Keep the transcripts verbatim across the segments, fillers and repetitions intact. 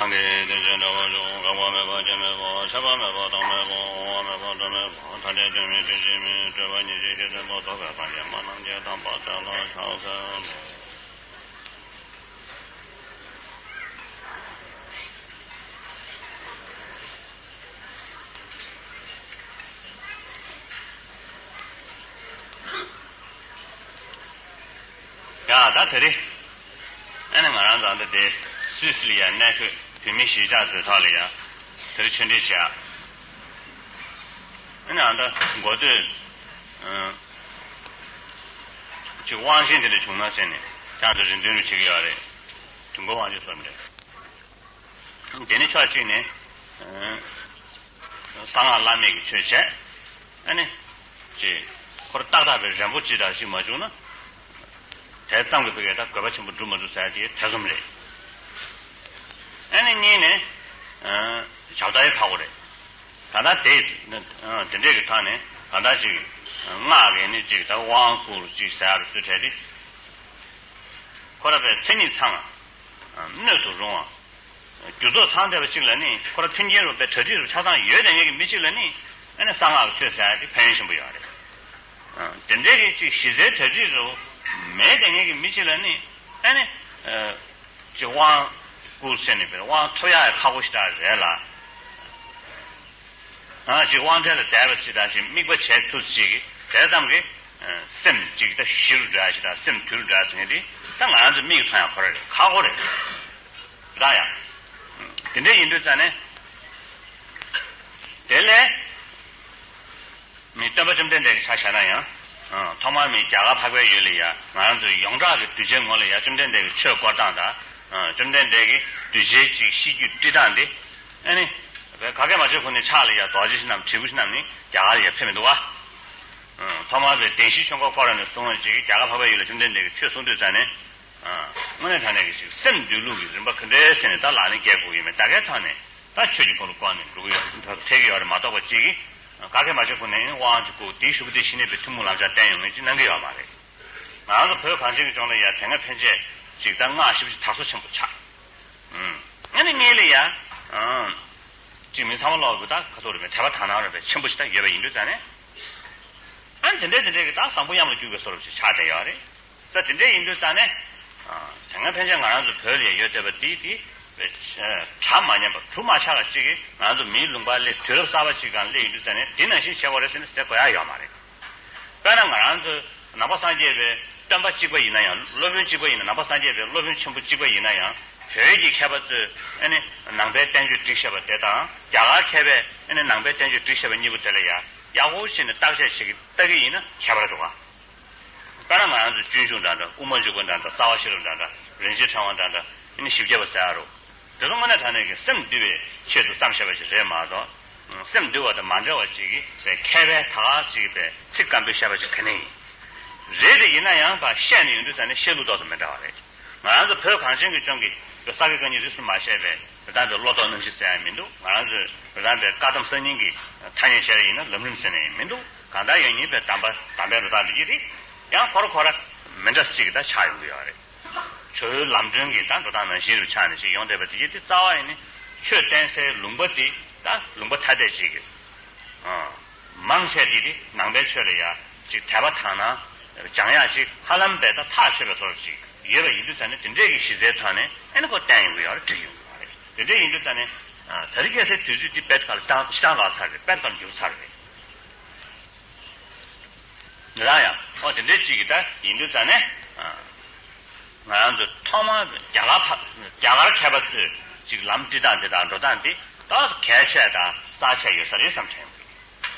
གང་གིས་དེ་བཞིན་འདྲ་བར་འཇོག་འགག་པ་མེད་པ་སྐྱེ་མེད་པ། ཆགས་པ་མེད་པ་སྡང་མེད་པ། བར་མེད་པ་གྲོལ་མེད་པ། ཐ་དད་དོན་མེད་དོན་གཅིག་མིན། སྤྲོས་པ་ཉེར་ཞི་ཤེས་བརྟན་པ། རྫོགས་པའི་སངས་རྒྱས་སྨྲ་རྣམས་ཀྱི་དམ་པ་དེ་ལ་ཕྱག་འཚལ་ལོ། ཡ་ད་དེ་རེད། ཨ་ནི་ང་རང་ཚོ་འདི་དེ་སུད་སི་ལ་ཡ་གནས་འཁོད་བོད་མི་གཞིས་ཆགས་ཚོའི་ཐོག་ལ་ཡ་དེ་རིང་ཆོས་འབྲེལ་བྱས། ཨ་ནི་ཨ་ད་འགོ་སྟོད་ཅིག་དབང་ཆེན་དེ་འདྲ་བྱུང་ན་ཟེར་ནས་ཁྱེད་ཚོ་རེ་འདུན་རུ་བྱེད་ཀྱི་ཡོད་རེད། དུས་འཁོར་དབང་ཆེན་ཚོ་འདྲ། དེ་ནི་ཕྱོགས་གཅིག་ནས་གསང་སྔགས་བླ་མེད་ཀྱི་ཆོས་བྱས། ཨ་ནི་ཅེས་ཁོར་ཏག་ཏག་པའི་རན་པོ་ཅི་འདྲ་ཞིག་མ་བྱུང་ན། དེ་ཙམ་གྱིས་ཕ་གིར་ད་དགོས་པ་ཆེན་པོ་འགྲུབ་མ་འགྲུབ་ཟེར་དེ་ཐེ་ཚོམ་རེད། ཨ་ནི་གཉིས་ནས་ཞབས་ཏོག་ཡི་ཁག་པོ་རེད། ད་ལྟ་དེ་དེ་འདྲས་ཀྱི་ཐོག་ནས་ད་ལྟ་ཅིག་སྔགས་ཀྱི་ནི་ཅིག་ད་དབང་བསྐུར་ཅིག་ཟེར་རུ་ཚུལ་བྲལ་ཏེ། ཁོ་ར་པའི་མཚན་ཉིད་ཚང་བ། སྣོད་དུ་རུང་བ། རྒྱུ་ཚོགས་ཚང་བསྡད་པ་གཅིག་ལ་ནི་ཁོ་ར་མཐུན་རྐྱེན་རུ་པའི་གྲ་སྒྲིག་རུ་ཆ་ཚང་ཡོད་བསྡད་མཁན་གྱི་མི་གཅིག་ལ་ནི་ཨ་ནི་གསང་སྔགས་ཀྱི་ཆོས་ཟེར་ཡ་དེ་ཕན་ཡོན་ཆེན་པོ་ཡོད་རེད། དེ་འདྲའི་གི་ཅིག་གཞི་རྩའི་གྲ་སྒྲིག་རུ་མེད་བསྡད་མཁན་གྱི་མི་གཅིག་ལ་ནི་ཨ་ནི་ཅིག་དབང་བསྐུར་ཟེར་ནས་པའི་དབང་ཐོབ་ཡག་ཁག་པོ་ཞིག་རེད་ལ། ཨ་ཅིག་དབང་གྲལ་ལ་བསྡད་པ་ཅིག་དང་ཅིག་དམིགས་པ་བྱས་ཐུབ་ཅིག་དེ་ཙམ་གྱིས་སེམས་ཅིག་ད་ཞི་རུ་འགྲོ་ཡ་ཞིག་དང་སེམས་དུལ་འགྲོ་ཡ་ཟེར་མཁན་དེ་ད་ང་རང་ཚོ་མིག་མཐོང་ཡ་ཁོ་ར་རེད། ཁག་པོ་རེད། ད་ཡང་དེ་འདྲ་ཡིན་དུས་ཙ་ནས་དེ་ལས་མི་སྟོན་པ་བཅོམ་ལྡན་འདས་ཀྱི་ཆ་བཞག་ན་ཡང་ཐོག་མར་མི་རྒྱ་གར་འཕགས་པའི་ཡུལ་ལ་ཡ་ང་རང་ཚོ་ཡོངས་གྲགས་ཀྱི་གདུལ་བྱའི་ངོ་ལ་ཡ་བཅོམ་ལྡན་འདས་ཀྱི་ཆོས་བསྐོར་སྟངས་དང་བཅོམ་ལྡན་འདས་ཀྱི་གདུལ་བྱའི་ཅིག་ཤེས་རྒྱུད་སྒྲིག་སྟངས་འདི། ཨ་ནི། ག་གེ་མ་བྱས་གོང་ནས་ཕྱག་ལ་ཡ་རྡོ་རྗེ་ཞིག་བསྣམས་དྲིལ་བུ་ཞིག་བསྣམས་ནས་རྒྱ་གར་ལ་ཡ་ཕེབས་མི་འདུག་བ། ཐོག་མར་པའི་བདེན་བཞིའི་ཆོས་འཁོར་བསྐོར་ར་ནས་བཟུང་བ་ཅིག་རྒྱ་གར་འཕགས་པའི་ཡུལ་ལ་བཅོམ་ལྡན་འདས་ཀྱིས་ཆོས་གསུང་དུས་ཙ་ནས། དངོས་གནས་དྲང་གནས་ཀྱི་ཞིག་སེམས་འདུལ་ལུགས་ཀྱི་རིམ་པ་ག་འདྲའི་ཟེར་ནས་ད་ལག་ལེན་འཁེལ་དགོས་ཀྱི་མེད་ད་གའི་ཐོག་ནས་ད་ཆོས་ཀྱི་འཁོར་ལོ་བསྐོར་ནས་འགྲོ་གི་ཡོད་འགྲོ་འཕེལ་གྱི་ཡོད་རེད་མ་གཏོགས་པ་ཅིག་གིས་ག་གེ་མ་བྱས་གོང་ནས་དབང་ཅིག་བསྐུར་དེའི་གཞུག་གུ་དེ་ཤི་ནས་པའི་ཐུན་མོང་ལམ་ཞག་བསྟན་ཡོང་མཁན་ཅིག་གནང་གི་ཡོད་མ་རེད། ང་རང་ཚོ་བོད་གངས་ཅན་གྱི་ལྗོངས་ལ་ཡ་དེ་སྔ་ཕན་ཆད་ཅིག་ད་སྔགས་ཞེ་པོ་ཅིག་དར་སོ་ཆེན་པོ་ཆགས། ཨ་ནི་གཉིས་ལ་ཡ། ཅིག་མི་ཚང་མ་ལོག་གི་ད་ཁ་ཐོག་རེ་མེད་དད་པ་དག་སྣང་རེ་མེད་ཆེན་པོ་ཞིག་ད་ཡོད་པ་ཡིན་དུས་ཙང་ནས། ཨ་ནི་དེ་འདྲའི་དེ་འདྲའི་གི་ད་བཟང་པོ་གཡམ་ལ་རྒྱུག་པའི་བཟོ་འདྲ་ཞིག་ཆགས་བསྡད་ཡོད་རེད། ད་དེ་འདྲའི་ཡིན་དུས་ཙང་ནས། དེ་སྔ་ཕན་ཆད་ང་རང་ཚོ་བོད་ལ་ཡོད་བསྡད་པ་དེ་དེ། གྲ་མ་ཉམས་པ་གྲུ་མ་ཆག་པ་ཅིག་གིས་ང་ཚོ་མིའི་ལུང་པ་སླེབས་དུས་རབས་གསར་པ་ཅིག་སྒང་སླེབས་ཡིན་དུས་ཙང་ནས་དེ་ནང་བཞིན་བྱེད་དགོས་རེད་ཟེར་ནས་ཟེར་དགོས་ཡ་ཡོད་མ་རེད། དཔེར་ན་ང་རང་ཚོ་ནང་པ་སངས་རྒྱས་པའི་སྟོན་པ་གཅིག་པ་ཡིན་ན་ཡང་སློབ་དཔོན་གཅིག་པ་ཡིན་ན་ནང་པ་སངས་རྒྱས་པའི་སློབ་དཔོན་ཆེན་པོ་གཅིག་པ་ཡིན་ན་ཡང་བོད་ཀྱི་མཁས་པ་ཚོས་ཨ་ནི་ནང་པའི་བསྟན་བཅོས་བསྒྲིགས་བཞག་པ་དེ་དང་རྒྱ་གར་མཁས་པས་ཨ་ནི་ནང་པའི་བསྟན་བཅོས་བསྒྲིགས་བཞག་པ་གཉིས་པོ་དེ་ལ་ཡ་ཡག་པོ་བྱས་ནས་བརྟག་དཔྱད་བྱེད་ཀྱི་ལྟ་གི་ཡིན་ན་ཁྱད་པར་འདུག་ག་དཔེར་ན་ང་རང་ཚོ་སྤྱོད་འཇུག་འདྲ་འདྲ་དབུ་མ་འཇུག་པ་འདྲ་འདྲ་རྩ་བ་ཤེས་རབ་འདྲ་འདྲ་རིན་ཆེན་ཕྲེང་བ་འདྲ་འདྲ་ཨ་ནི་བཞི་བརྒྱ་པ་ཟེར་ཡ་རུ། དེ་ཚོ་དངོས་གནས་དྲང་གནས་ཀྱི་སེམས་འདུལ་བའི་ཆེད་དུ་བརྩམས་བཞག་པ་ཞིག་རེད་མ་གཏོགས། སེམས་འདུལ་བ་དང་མ་འབྲེལ་བ་ཅིག་གིས་པའི་མཁས་པའི་ད་ག་ཅིག་པའི་ཚིག་སྐམ་པོའི་བཤད་པ་ཞིག་ག་ནས་ཡིན། རེད་དེ་ཡིན་ན་ཡང་ཕར་བཤད་ནས་ཡོང་དུས་ཙང་ནས་བཤད་ལུགས་ཏོག་ཙམ་མི་འདྲ་བ་རེད། ང་རང་ཚོ་བོད་གངས་ཅན་གྱི་ལྗོངས་ཀྱི་ས་དགེ་བཀའ་རྙིང་རིས་སུ་མ་ཆད་པའི་རི་དྭགས་པའི་བློ་ལྡོག་རྣམ་བཞི་ཟེར་ཡང་མི་འདུག་ང་རང་ཚོའི་རི་དྭགས་པའི་བཀའ་གདམས་གསར་རྙིང་གི་ཐ་སྙད་བཤད་ཡ་ཡིན་ན་ལམ་རིམ་ཟེར་ནས་ཡང་མི་འདུག་གང་ལྟར་ཡང་ཉིད་པའི་གདམས་པ་གདམས་པའི་རི་དྭགས་འདི་ཡིན་ཏེ། ཡང་ཁོ་ར་ཁོ་ར་མི་འདྲ་ཅིག་ད་ཆགས་ཡོང་གི་ཡོད་རེད། ཆོས་ལམ་སྒྲོན་གྱི་ད་འགྲོ་སྟངས་ནང་བཞིན་རུ་ཆགས་ནས་ཅིག་ཡོང་བསྡད་པ་དེ་ཡིན་ཏེ་རྩ་བ་ཡིན་ནི་ཆོས་བསྟན་སའི་ལུང་པ་དེ་ད་ལུང་པ་ཐ་དད་ཅིག་གི་མང་ཆེ་དེ་དེ་ནང་པའི་ཆོས་ལ་ཡ་ཅིག་དད་པ་དག་སྣང་སྦྱང་ཡག་ཅིག་ཧ་ལམ་པའི་ད་ཐག་ཆོད་པའི་བཟོ་འདྲ་ཅིག་ཡོད་པ་ཡིན་དུས་ཙང་ནས་དེ་འདྲས་ཀྱི་གཞི་རྩའི་ཐོག་ནས་ཨེ་ནི་ཁོ་བསྟན་ཡོང་གི་ཡོད་རེད་བསྒྲིགས་ཡོང་གི་ཡོད་རེད། དེ་འདྲས་ཡིན་དུས་ཙང་ནས་ད་རེས་ཁ་སང་དུས་ཚོད་འདི་དཔེ་ཁ་ལ་ཤི་ཐང་ཤི་ཐང་ལ་ཚར་རེད། དཔེ་ཁ་ལ་འགྱུར་ཚར་རེད། ང་རང་ཡང་ཨོ་དེ་འདྲའི་གཅིག་གི་ད་ཡིན་དུས་ཙང་ནས་ང་རང་ཚོ་ཐོག་མར་རྒྱ་གར་ཕ་རྒྱ་གར་མཁས་པ་ཚོས་ཅིག་ལམ་སྒྲིག་སྟངས་དེ་དང་འགྲོ་སྟངས་དེ་ཏོག་ཙམ་གལ་ཆེ་དང་རྩ་ཆེ་ཡོད་ས་རེད་བསམ་དྲན་གི།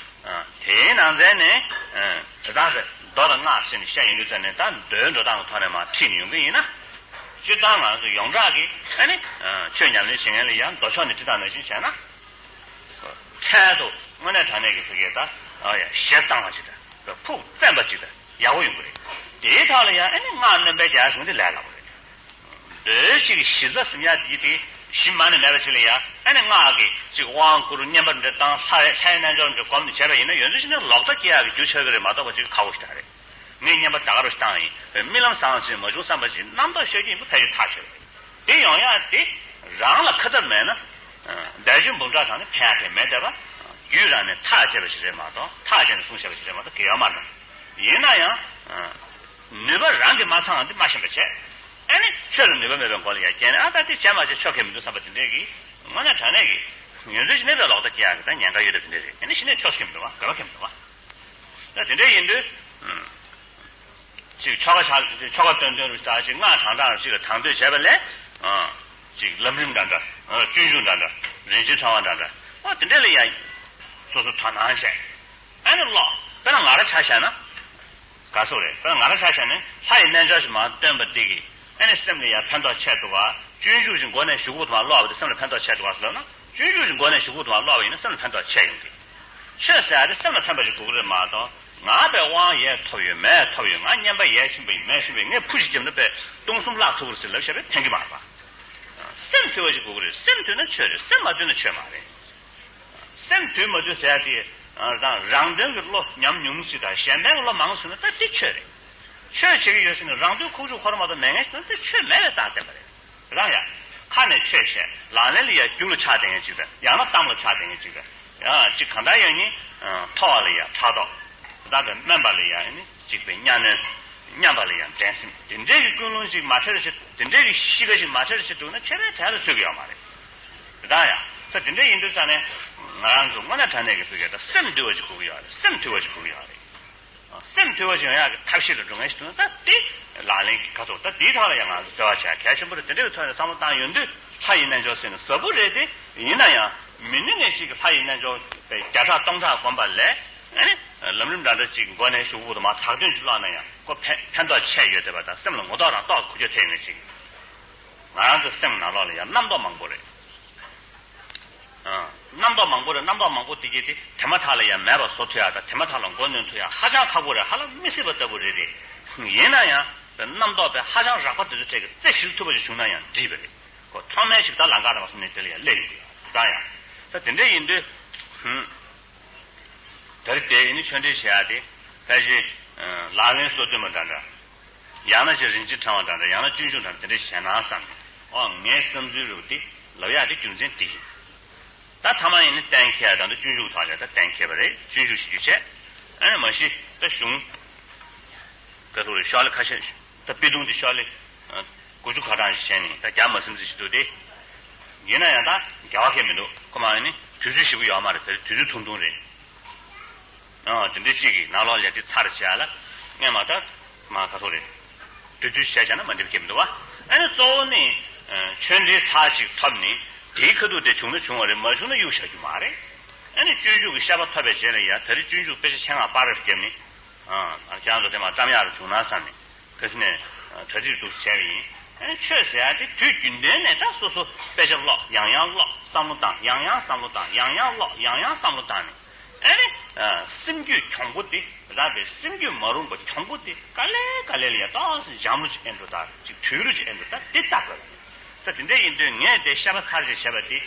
དེའི་ནང་ཚན་ནས་དེ་དག་གི་མདོ་དང་སྔགས་ཟེར་ནས་བཤད་ཡོང་དུས་ཙང་ནས་ད་མདོའི་འགྲོ་སྟངས་ཀྱི་ཐོག་ནས་མར་ཁྲིད་ནས་ཡོང་གི་ཡིན་ན། སྤྱིར་བཏང་ང་ཚོ་ཡོངས་གྲགས་ཀྱི་ཨ་ནི་ཆོས་ཉམས་ལེན་བྱེད་མཁན་ལ་ཡང་མདོ་ཕྱོགས་ནས་སྒྲིག་སྟངས་ནང་བཞིན་བྱས་ན། འཕྲལ་དུ་དངོས་གནས་དྲང་གནས་ཀྱི་ཕ་གིར་ད་ཨ་ཡ་ཞེ་གཙང་བ་ཅིག་དང་ཕུགས་བཙན་པ་ཅིག་དང་ཡག་པོ་ཡོང་གི་རེད། དེའི་ཐོག་ལ་ཡང་ཨ་ནི་སྔགས་སྣོན་པའི་རྒྱ་གཞུང་དེ་ལས་སླ་པོ་རེད། མདོའི་ཅིག་གཞི་རྩ་ཟིན་ཡག་དེ་དེ་གཞི་མ་ནས་མེད་པ་ཅིག་ལ་ཡང་ཨ་ནི་སྔགས་ཀྱི་ཅིག་དབང་བསྐུར་བསྙེན་པ་འདྲ་བཏང་ལྷ་ལྷའི་རྣལ་འབྱོར་འདྲ་སྒོམ་ནས་བྱས་པ་ཡིན་ན་ཡོད་ཚད་ཅིག་ནས་ལོག་ལྟ་སྐྱེ་ཡག་གི་རྒྱུ་ཆགས་ཀྱི་རེད་མ་གཏོགས་པ་ཅིག་ཁག་པོ་ཞིག་རེད། ངས་བསྙེན་པ་ད་ག་རུ་བཏང་ཡིན། རྨི་ལམ་བཟང་ཞིག་མ་བྱུང་བསམ་པ་ཞིག་རྣམ་རྟོག་ཤོད་ཀྱི་ཡིན་པ་ཕལ་ཆེར་ཐག་ཆོད་རེད། དེ་ཡོང་ཡག་དེ་ རང་ལ་ཁ་ཐབས་མེད་ན། ཨ། བཟླས་བརྗོད་འབུམ་ཕྲག་གྲངས་ནི་ཕན་ཡང་ཕན་མེད་བསྡད་པ། རྒྱུད་རང་ནས་ཐག་བཅད་པ་ཞིག་རེད་མ་གཏོགས། ཐག་བཅད་ནས་གསུངས་བཞག་པ་ཞིག་རེད་མ་གཏོགས་གལ་ཡོད་མ་རེད། ཡིན་ན་ཡང་། ཨ། ནུས་པ་རང་གིས་མ་ཚང་བ་འདི་མ་ཤེས་པ་བྱས། ཨ་ནི་ཆོས་ལ་ནུས་པ་མེད་པའི་སྒོ་ལ་ཡ་སྐྱེས་ནས། ཨ། ད་འདི་བྱས་མ་བྱས་ཆོ་གས་མི་འདུག་བསམ་པ་དེ་འདྲས་ཀྱིས་དངོས་གནས་དྲང་གནས་ཀྱི་ཡོན་ཏན་ཅིག་མེད་པའི་ལོག་ལྟ་སྐྱེ་ཡག་གི་ད་ཉེན་ཁ་ཡོད་པ་དེ་འདྲས་རེད། ཨ་ནི་གཞི་ནས་ཆོ་གས་མི་འདུག་བ། དགོས་པ་གས་མི་འདུག་བ། ད་དེ་འདྲས་ཡིན་དུས། ཨ། ཅིག་ཆོ་ག་ཆ་ཆོ་ག་སྟོན་སྟོན་རུ་ད་ཅིག་སྔགས་བགྲང་བགྲང་རུ་ཅིག་ལ་དང་དོད་བྱས་པ་ལས། ཨ། ཅིག་ལམ་རིམ་འདྲ་འདྲ། ཨ། སྤྱོད་འཇུག་འདྲ་འདྲ། རིན་ཆེན་ཕྲེང་བ་འདྲ་འདྲ། ཨ། དེ་འདྲས་ལ་ཡ་སོ་སོ་དོ་སྣང་བྱས། ཨ་ནི་ཀློག་དཔེར་ན་ང་རང་ཆ་བཞག་ན། ག་སོ་རེད། དཔེར་ན་ང་རང་ཆ་བཞག་ན་ལྷ་ཡི་རྣལ་འབྱོར་ཞིག་མར་སྟོན་པ་འདི་གིས། ཨ་ནི་སེམས་ལ་ཡང་ཕན་ཐོགས་ཆེ་འདུག་ག་སྤྱོད་འཇུག་ཅིག་མགོ་ནས་གཞུག་གུ་དུ་མར་ཀློག་པ་དེ་སེམས་ལ་ཕན་ཐོགས་ཆེ་འདུག་ག་ཟེར་ལབ་ན། སྤྱོད་འཇུག་ཅིག་མགོ་ནས་གཞུག་གུ་དུ་མར་ཀློག་པ་ཡིན་ན་སེམས་ལ་ཕན་ཐོགས་ཆེ་ཡོང་གི། ཆོས་ཟེར་ཡ་དེ་སེམས་ལ་ཕན་པ་ཞིག་དགོས་ཀྱི་རེད་མ་གཏོགས། ང་དཔེ་དབང་ཡས་ཐོབ་ཡོད། མས་ཐོབ་ཡོད། ང་བསྙེན་པ་ཡས་ཕྱིན་པ་ཡིན། མས་ཕྱིན་པ་ཡིན། ངས་ཕུ་ཞིག་བརྒྱབ་ན་དཔེ་སྟོང་གསུམ་བརླག་ཐུབ་ཀྱི་རེད་ཟེར་ལབ་བཞག་པས་ཕན་གྱི་མ་རེད་པ། སེམས་དུལ་བ་ཞིག་དགོས་ཀྱི་རེད། སེམས་དུལ་ན་ཆོས་རེད། སེམས་མ་དུལ་ན་ཆོས་མ་རེད། སེམས་དུལ་མ་དུལ་ཟེར་ཡ་དེ། ཨ། རང་རང་དོན་གྱི་བློ་ཉམས་ཉུང་ཞིག་དང་གཞན་ཕན་གྱི་བློ་མང་སོང་ན་ད་དེ་ཆོས་རེད། ཆོས་བྱེད་ཀྱི་ཡོད་ཟེར་ནས་རང་དོན་ཁུག་ཀྱོག་ཁོ་རང་མ་གཏོགས་མེད་མཁན་ཞིག་ན་དེ་ཆོས་མེད་པའི་རྟགས་བསྟན་པ་རེད། རང་ཡང་ཁ་ནས་ཆོས་བཤད། ལག་ལེན་ལ་ཡང་རྒྱུ་ལ་ཕྱག་འདེབས་མཁན་ཅིག་དང་། ཡང་ན་གཏམ་ལ་ཕྱག་འདེབས་མཁན་ཅིག་དང་། ཡང་ཅིག་གང་ལྟར་ཡང་ནི། ཨ། མཐོ་བ་ལ་ཡང་ཕྲག་དོག་ད་དཔེ་དམན་པ་ལ་ཡང་ནི་ཅིག་དཔེ་གཉའ་གནོན། མཉམ་པ་ལ་ཡང་འགྲན་སེམས། དེ་འདྲའི་གི་ཀུན་སློང་ཅིག་མ་འཕྲད་རེ་བྱེད། དེ་འདྲའི་གི་གཤིས་ཀ་ཅིག་མ་འཕྲད་རེ་བྱེད་འདུག་ན་ཆོས་པའི་གྲལ་ལ་ཚུད་ཀྱི་ཡོད་མ་རེད། དེ་དག་ཡང་ས་དེ་འདྲ་ཡིན་དུས་ཙང་ནས་ང་རང་ཚོ་དངོས་གནས་དྲང་གནས་ཀྱི་ཕ་གིར་ད་སེམས་དུལ་བ་ཅིག་དགོས་ཀྱི་ཡོད་རེད། སེམས་དུལ་བ་ཅིག་དགོས་ཀྱི་ཡོད་རེད། སེམས་དུལ་བ་ཅིག་ཡོང་ཡག་གི་ཐབས་ཤེས་ལ་འགྲོ་མཁན་ཞིག་འདུག་ན་ད་དེ་ལག་ལེན་གྱི་ཁ་ཐོག་ད་དེའི་ཐོག་ལ་ཡང་ང་ཚོ་བརྩེ་བ་བྱ་གལ་ཆེན་པོ་རེད། དེ་འདྲ་གི་ཐོག་ནས་བསམ་བློ་བཏང་ཡོང་དུས་ལྷ་ཡི་རྣལ་འབྱོར་ཟེར་ནས་ཟབ་པོ་རེད་དེ། ཡིན་ན་ཡང་མི་ནུས་མཁན་ཞིག་གིས་ལྷ་ཡི་རྣལ་འབྱོར་པའི་བརྒྱ་ཕྲག་སྟོང་ཕྲག་བསྒོམས་པ་ལས། ཨ་ནི་ལམ་རིམ་འདྲ་འདྲ་ཅིག་མགོ་ནས་གཞུག་གུ་དུ་མར་ཚགས་ཚུད་ཅིག་ཀློག་ན་ཡང་ཁོ་ཕན་ཕན་ཐོགས་ཆེ་ཡོད་བསྡད་པ་དང་། སེམས་ལ་ངོ་ཐོག་རང་རྟོགས་གོ་རྒྱུ་ཐེབས་ཡོད་ཅིག་ང་རང་ཚོའི་སེམས་ནང་ལོགས་ལ་ཡང་རྣམ་རྟོག་མང་པོ་རེད། ཨ། རྣམ་རྟོག་མང་པོ་རེད། རྣམ་རྟོག་མང་པོ་དེ་གྱིས་དེ་དེ་མ་ཐག་ལ་ཡང་མེད་པ་བཟོ་ཐུབ་ཡག་དང་། དེ་མ་ཐག་ལ་མགོ་གནོན་ཐུབ་ཡག་ཧ་ཅང་ཁག་པོ་རེད། ཧ་ལམ་མི་སྲིད་པ་ལྟ་བུ་རེད་དེ། ཡིན་ན་ཡང་རྣམ་རྟོག་པའི་ཧ་ཅང་རགས་པ་དེ་ཚོ་གྲས་ཀྱི་རྩད་ཞིབ་ཐུབ་པ་ཞིག་བྱུང་ན་ཡང་འགྲིག་པ་རེད། ཁོ་ཐོག་མའི་ཞིག་ད་ལམ་ཁ་རང་བ་སོང་ནས་དེ་ལ་ཡང་སླེབས་ཡོང་གི་ཡོད། ད་ཡང་ད་དེ་འདྲ་ཡིན་དུས། ཧུམ། ད་རེས་དེ་ཡིན་ནི་ཆོས་འབྲེལ་བྱེད་ཡག་དེ་ཕལ་ཆེར། ཨ། ལག་ལེན་སོ་བདུན་པ་འདྲ་འདྲ། ཡང་ན་ཅིག་རིན་ཆེན་ཕྲེང་བ་འདྲ་འདྲ། ཡང་ན་སྤྱོད་འཇུག་འདྲ་འདྲ། དེ་འདྲ་བྱས་ན་བསམ་ནས། ཨོ། ངའི་བསམ་ཚུལ་རུ་དེ་ལབ་ཡག་དེ་རྒྱུ་མཚན་དེ་ཡིན། ད་ཐ་མ་ཡིན་ནི་གཏན་འཁེལ་དང་། ད་སྤྱོད་འཇུག་ཐོག་ལ་ད་གཏན་འཁེལ་བ་རེད། སྤྱོད་འཇུག་བྱེད་རྒྱུ་བྱས། ཨ་ནི་མ་གཞི་ད་གཞུང་ག་ཐུག་རེད། ཤོག་ལེ་ཁ་ཤས་ད་དཔེ་ཐུང་དེ་ཤོག་ལེ། ཨ། དགུ་བཅུ་ག་གྲངས་ཤིག་བྱས་ནས་ད་རྒྱ་མ་སེམས་ཚིག་ཞིག་འདུག་སྟེ། ཡིན་ན་ཡང་ད་འགལ་བ་གང་ཡང་མི་འདུག་ཁོ་མ་ཡིན་ནི་དུས་ཚོད་ཞིབ་པོ་ཡོད་མ་རེད། དེ་དུས་ཚོད་ཐུང་ཐུང་རེད། ཨ། དེ་འདྲའི་གཅིག་གི་ནང་ལོགས་ལ་དེ་ཚར་བྱས་ལ་སྔས་མ་ད་མ་ག་ཐུག་རེད། དུས་དུས་བྱས་བྱས་ན་མ་འགྲིག་གི་མི་འདུག་བ། ཨ་ནི་གཙོ་བོ་ནི། ཨ། ཆོས་འབྲེལ་ཚར་གཅིག་ཐོབ་ནི་དེའི་ཁ་ཐུག་དེ་བྱུང་ན་བྱུང་བ་རེད། མ་བྱུང་ན་གཡུག་བཞག་རྒྱུ་མ་རེད། ཨ་ནི་སྤྱོད་འཇུག་གི་བཤད་པ་ཐོབ་པའི་རྗེས་ལ་ཡ་ད་རེས་སྤྱོད་འཇུག་དཔེ་ཆ་ཆེད་མངགས་པར་རེ་བརྒྱབ་ནི། ཨ། ཁྱེད་རང་ཚོ་དེ་མ་བརྩམ་ཡག་རུ་བྱུང་ན་བསམ་ནས། ཁ་སང་ནས་གྲ་སྒྲིག་འདུག་བྱས་པ་ཡིན། ཨ་ནི་ཆོས་ཟེར་ཡག་དེ་དུས་རྒྱུན་ལྡན་ནས་ད་སོ་སོ་དཔེ་ཆ་ཀློག་ཡང་ཡང་ཀློག་བསམ་བློ་བཏང་ཡང་ཡང་བསམ་བློ་བཏང་ཡང་ཡང་ཀློག་ཡང་ཡང་བསམ་བློ་བཏང་ནས། ཨ་ནི། ཨ། སེམས་རྒྱུད་གྱོང་པོ་དེ། རགས་པའི་སེམས་རྒྱུད་མ་རུངས་པ་གྱོང་པོ་དེ་ག་ལེ་ག་ལེ་ལ་ཡ་ཏོག་ཙམ་འཇམ་རུ་ཅིག་ཨེ་འགྲོ། ད་ཅིག་དུལ་རུ་ཅིག་ཨེ་འགྲོ། ད་དེ་ལྟ་དགོས་ལ། ད་དེ་འདྲ་ཡིན་དུས་ངས་དེ་བཤད་པ་ཚར་ཅིག་བྱས་པ་དེ།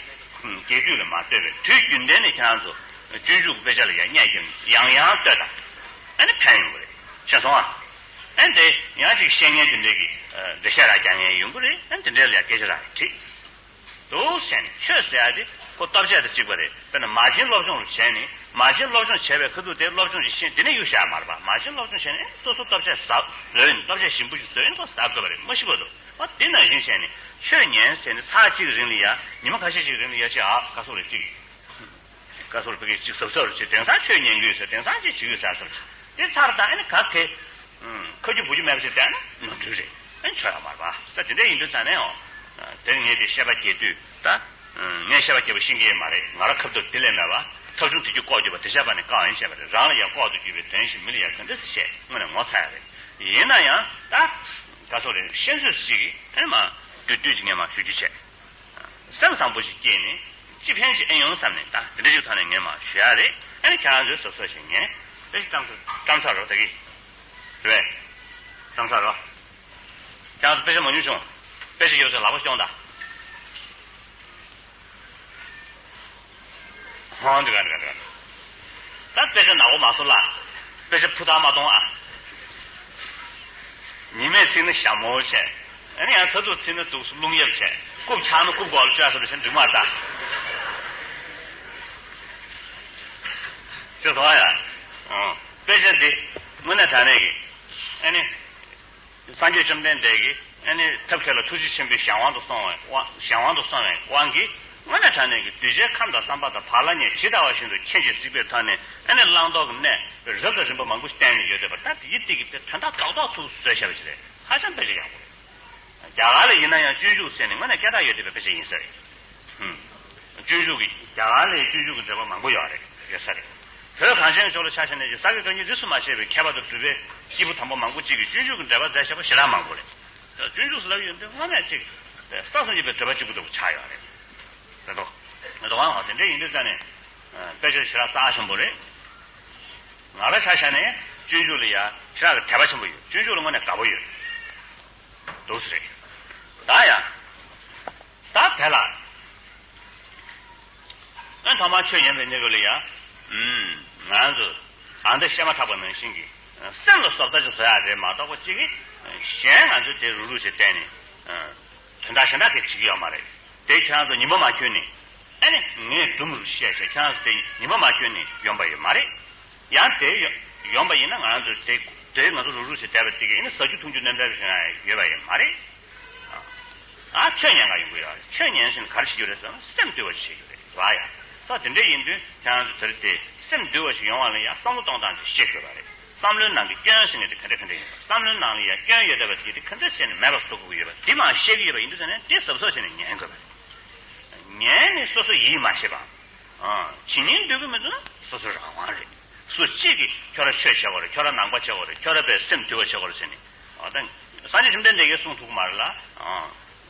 རྒྱས་བསྡུས་ལ་མ་ལྟོས་པའི་དུས་རྒྱུན་ལྡན་ནས་ཁྱེད་རང་ཚོ་སྤྱོད་འཇུག་གི་དཔེ་ཆ་ལ་ཡ་བསྙད་བརྒྱབ་ནས་ཡང་ཡང་ལྟོས་དང་། ཨ་ནི་ཕན་ཡོང་གི་རེད། ཤེས་སོང་ཨ། ཨ་ནི་དེ་ཡང་ཅིག་བཤད་མཁན་དེ་འདྲས་ཀྱི་འགྲེལ་བཤད་རག་རྒྱག་མཁན་ཡོང་གི་རེད། ཨ་ནི་དེ་འདྲས་ལ་ཡ་སྐད་ཆ་རག་དྲིས། འདུག་ཟེར་ནས། ཆོས་ཟེར་ཡ་དེ་ཁོ་སྟོབས་ཆེ་དང་གཅིག་པ་རེད། དཔེར་ན་མ་བྱིན་སློབ་སྦྱོང་རུ་བྱས་ནས། མ་བྱིན་སློབ་སྦྱོང་བྱས་པའི་ཁ་ཐུག་དེ་སློབ་སྦྱོང་ཞིག་ཤེས་དེ་ནས་གཡུག་བཞག་མ་རེད་པ། མ་བྱིན་སློབ་སྦྱོང་བྱས་ནས་སོ་སོ་སྟོབས་ཆེ་ཟབ་བཟོས་ནས། སྟོབས་ཆེ་ཞིམ་པོ་ཞིག་བཟོས་ནས་ཁོ་ཟ་དགོས་པ་རེད། མ་ཤི་བ་འདུག་པ། དེ་ནང་བཞིན་བྱས་ནས་ཆོས་ཉན་ཟེར་ནས་ཚར་གཅིག་རིང་ལ་ཡ། ཉི་མ་ཁ་ཤས་ཤིག་རིང་ལ་ཡ་ཅིག་ཨ་ཁ་སོག་རེ་གཅིག་ཁ་སོག་རེ་ཕ་གི་གཅིག་གཟབ་གཟབ་རེ་བྱེད། དེང་སང་ཆོས་ཉན་གི་ཡོད་ཟེར། དེང་སང་ཅིག་བྱེད་ཀྱི་ཡོད་ཟེར་ཟེར། དེ་ཚར་དང་ཨ་ནི་ག་གེ། ཁ་རྒྱུ་བུ་རྒྱུ་མེད་པ་ཞིག་བསྡད་ན་ནོར་འཁྲུལ་རེད། ཨ་ནི་ཆོག་ཡག་མ་རེད་པ། ད་དེ་འདྲ་ཡིན་དུས་ཙང་ནས་ཨོ། དེར་ངས་དེ་བཤད་པ་རྒྱས་བསྡུས་ད། ངས་བཤད་པ་རྒྱས་པོ་ཤེས་ཀྱི་ཡོད་མ་རེད། ང་རང་ཁ་ཐུག་དེ་ལས་མེད་པ། ཐབས་བྱུང་དེ་རྒྱུ་ལྐོག་གྱུར་པ་དེ་བཤད་པ་ནི་བཀག་ཡིན་བཤད་པ་རེད། རང་ལ་ཡང་ལྐོག་ཏུ་གྱུར་པའི་དོན་ཞིག་མི་ལ་ཡང་ག་འདྲ་སེ་བཤད། དངོས་ནས་ངོ་ཚ་ཡག་རེད། ཡིན་ན་ཡང་ད། ག་སོག་རེད། ཤེས་ཚོད་ཅིག་ཨ་ནི་མ། བསྡུས་བསྡུས་ཅིག་ངས་མ་ཞུ་རྒྱུ་བྱས། སེམས་བཟང་པོ་ཞིག་སྐྱེས་ནས་ཅི་ཕན་ཞིག་ཨེ་ཡོང་བསམ་ནས། ད་དེ་འདྲ་ཞིག་ཐོག་ནས་ངས་མ་ཞུ་ཡག་རེད། ཨ་ནི་ཁྱེད་རང་ཚོས་གཟབ་གཟབ་ཞིག་ཉན། དཔེ་ཆ་བཀྲམ་ཚར། བཀྲམ་ཚར་རོགས་ད་གི། རེད་པས། བཀྲམ་ཚར་རོགས། ཁྱེད་རང་ཚོ་དཔེ་ཆ་མ་ཉོས་བྱུང་། དཔེ་ཆ་ཡོད་ཚད་ལག་པ་སྐྱོང་དང་། ཧང་། འདི་ག་འདི་ག་འདི་ག་ད་དཔེ་ཆ་ནག་པོ་མ་བཟོ་ལ། དཔེ་ཆ་ཕུ་ཐག་མ་གཏོང་ཨ། ཉི་མས་ཚིག་ན་ཞྭ་མོ་བྱས། ཨ་ནི་ཡང་ཚ་ཚུགས་ཚིག་ན་འདུག་སེ་རླུང་གཡབ་བྱས། རྐུབ་ཆག་ན་རྐུབ་སྒོ་ལ་བཅོས་སོང་ཞེས་འགྲིག་མ་ད། ཅེས་སོ་ཡ། ཨང་། དཔེ་ཆ་འདི་དངོས་གནས་དྲང་གནས་ཀྱི་ཨ་ནི། སངས་རྒྱས་བཅོམ་ལྡན་འདས་ཀྱིས་ཨ་ནི་ཐབས་མཁས་ལ་ཐུགས་རྗེ་ཆེན་པོའི་གཞན་དབང་དུ་སོང་བའི་དབང་གཞན་དབང་དུ་སོང་བའི་དབང་གིས་དངོས་གནས་དྲང་གནས་ཀྱི་གདུལ་བྱའི་ཁམས་དང་བསམ་པ་དང་བག་ལ་ཉལ་ཇི་ལྟ་བ་བཞིན་དུ་མཁྱེན་ཅིང་གཟིགས་པའི་ཐོག་ནས་ཨ་ནི་བླང་དོར་གྱི་གནས་རབ་དང་རིམ་པ་མང་པོ་བསྟན་ནས་ཡོད་བསྡད་པ་ད་དེའི་སྟེང་གི་དོན་དག་རྡོག་རྡོག་ཚུར་བཟོས་བཞག་པ་ཞིག་རེད། ཧ་ཅང་དཔེ་ཆ་ཡག་པོ་རེད། རྒྱ་གར་ལ་ཡིན་ན་ཡང་སྤྱོད་འཇུག་ཟེར་ནས་དངོས་གནས་སྐད་གྲགས་ཡོད་བསྡད་པའི་དཔེ་ཆ་ཡིན་ས་རེད། ཧུམ། སྤྱོད་འཇུག་གི་རྒྱ་གར་ལ་སྤྱོད་འཇུག་གི་འགྲེལ་པ་མང་པོ་ཡོད་རེད་ཡོད་ས་རེད། བོད་གངས་ཅན་ཕྱོགས་ལ་ཆ་བཞག་ན་ཡང་ས་དགེ་བཀའ་རྙིང་རིས་སུ་མ་ཆད་པའི་མཁས་པ་དང་གྲུབ་པའི་སྐྱེས་བུ་དམ་པ་མང་པོ་ཅིག་གིས་སྤྱོད་འཇུག་གི་འགྲེལ་པ་མཛད་བཞག་པ་ཞེ་དྲག་མང་པོ་རེད། སྤྱོད་འཇུག་ཟེར་ལབ་ཡོང་དུས་དངོས་གནས་ཅིག་ས་གསུམ་གྱི་བའི་འགྲེལ་པ་གཅིག་པུ་འདྲ་པོ་ཆགས་ཡོད་རེད། རེད་དོ། རེད་དོ་ཨང་དེ་འདྲ་ཡིན་དུས་ཙང་ནས་དཔེ་ཆ་ཞེ་དྲག་རྩ་ཆེན་པོ་རེད། ང་ལ་ཆ་བཞག་ནས་སྤྱོད་འཇུག་ལ་ཡང་ཞེ་དྲག་གི་དད་པ་ཆེན་པོ་ཡོད། སྤྱོད་འཇུག་ལ་དངོས་གནས་དགའ་པོ་ཡོད། འདུག་སེ་རེད། ད་ཡང་། ད་དེ་ལ། ཨ་ཐོག་མར་ཆོས་ཉན་པའི་གནས་སྐབས་ལ་ཡང་། ཨུམ། ང་ཚོ། ཨ་འདི་བཤད་མ་ཐག་པ་ནང་བཞིན་གྱི། སེམས་ལ་བཟོ་ལྟ་ཅིག་བཟོ་ཡག་རེད་མ་གཏོགས་པ་གཅིག་གིས། གཞན་ང་ཚོས་དེ་རུག་རུག་བྱས་བསྟན་ནས། དོན་དག་གཞན་དག་གིས་བྱེད་ཀྱི་ཡོད་མ་རེད། དེ་ཁྱེད་རང་ཚོ་ཉི་མ་མ་འཁྱོལ་ནས། ཨ་ནི་ངས་སྒྲུང་རུ་བཤད་བྱས་ཁྱེད་རང་ཚོ་དེ་ཉི་མ་མ་འཁྱོལ་ནས་ཡོང་པ་ཡོད་མ་རེད། ཡང་དེ་ཡོང་པ་ཡིན་ན་ང་རང་ཚོ་དེ་དེ་ང་ཚོ་རུག་རུག་བྱས་བསྡད་པ་དེ་གིས་ཨ་ནི་ཟ་རྒྱུ་འཐུང་རྒྱུ་རྣམ་པ་གཞན་ཡོད་པ་ཡོད་མ་རེད། ཨ་ཆོས་ཉན་ག་ཡོང་གི་ཡོད་རེད། ཆོས་ཉན་ཟིན་ག་རེ་བྱེད་རྒྱུ་རེད་ཟེར་ན་སེམས་འདུལ་བ་ཞིག་བྱེད་རྒྱུ་རེད་བ་ཡ། ད་དེ་འདྲ་ཡིན་དུས་ཁྱེད་རང་ཚོ་དེར་དེ་སེམས་འདུལ་བ་ཞིག་ཡོང་བ་ལ་ཡང་བསམ་བློ་གཏོང་སྟངས་དེ་ཤེས་དགོས་པ་རེད། བསམ་བློའི་ནང་གི་སྐྱོན་ཟེར་མཁན་དེ་ག་འདྲ་ག་འདྲ་ཡིན་པ། བསམ་བློའི་ནང་ལ་ཡང་སྐྱོན་ཡོད་བསྡད་པ་དེ་དེ་ག་འདྲ་བྱས་ནས་མེད་པར་བཟོ་དགོས་ཀྱི་ཡོད་པ་དེ་མར་ཤེས་ཀྱི་ཡོད་པ་ཡིན་དུས་ཟེར་ནས་དེ་གཟབ་གཟབ་བྱས་ནས་ཉན་དགོས་པ་རེད། ཉན་ནས་སོ་སོ་ཡིད་མ་ཆེས་པ། ཇི་སྙེད་འདོད་ཀྱི་མི་འདུག་ན་སོ་སོ་རང་དབང་རེད། སུ་གཅིག་གིས་ཁྱོད་ར་ཆོས་བྱེད་དགོས་རེད། ཁྱོད་ར་ནང་པ་བྱེད་དགོས་རེད། ཁྱོད་ར་པའི་སེམས་འདུལ་བ་བྱེད་དགོས་རེད་ཟེར་ནས། ཨ་ད། སངས་རྒྱས་བཅོམ་ལྡན་འདས་ཀྱིས་གསུངས་ཐུབ་ཀྱི་མ་རེད་ལ། ཨ།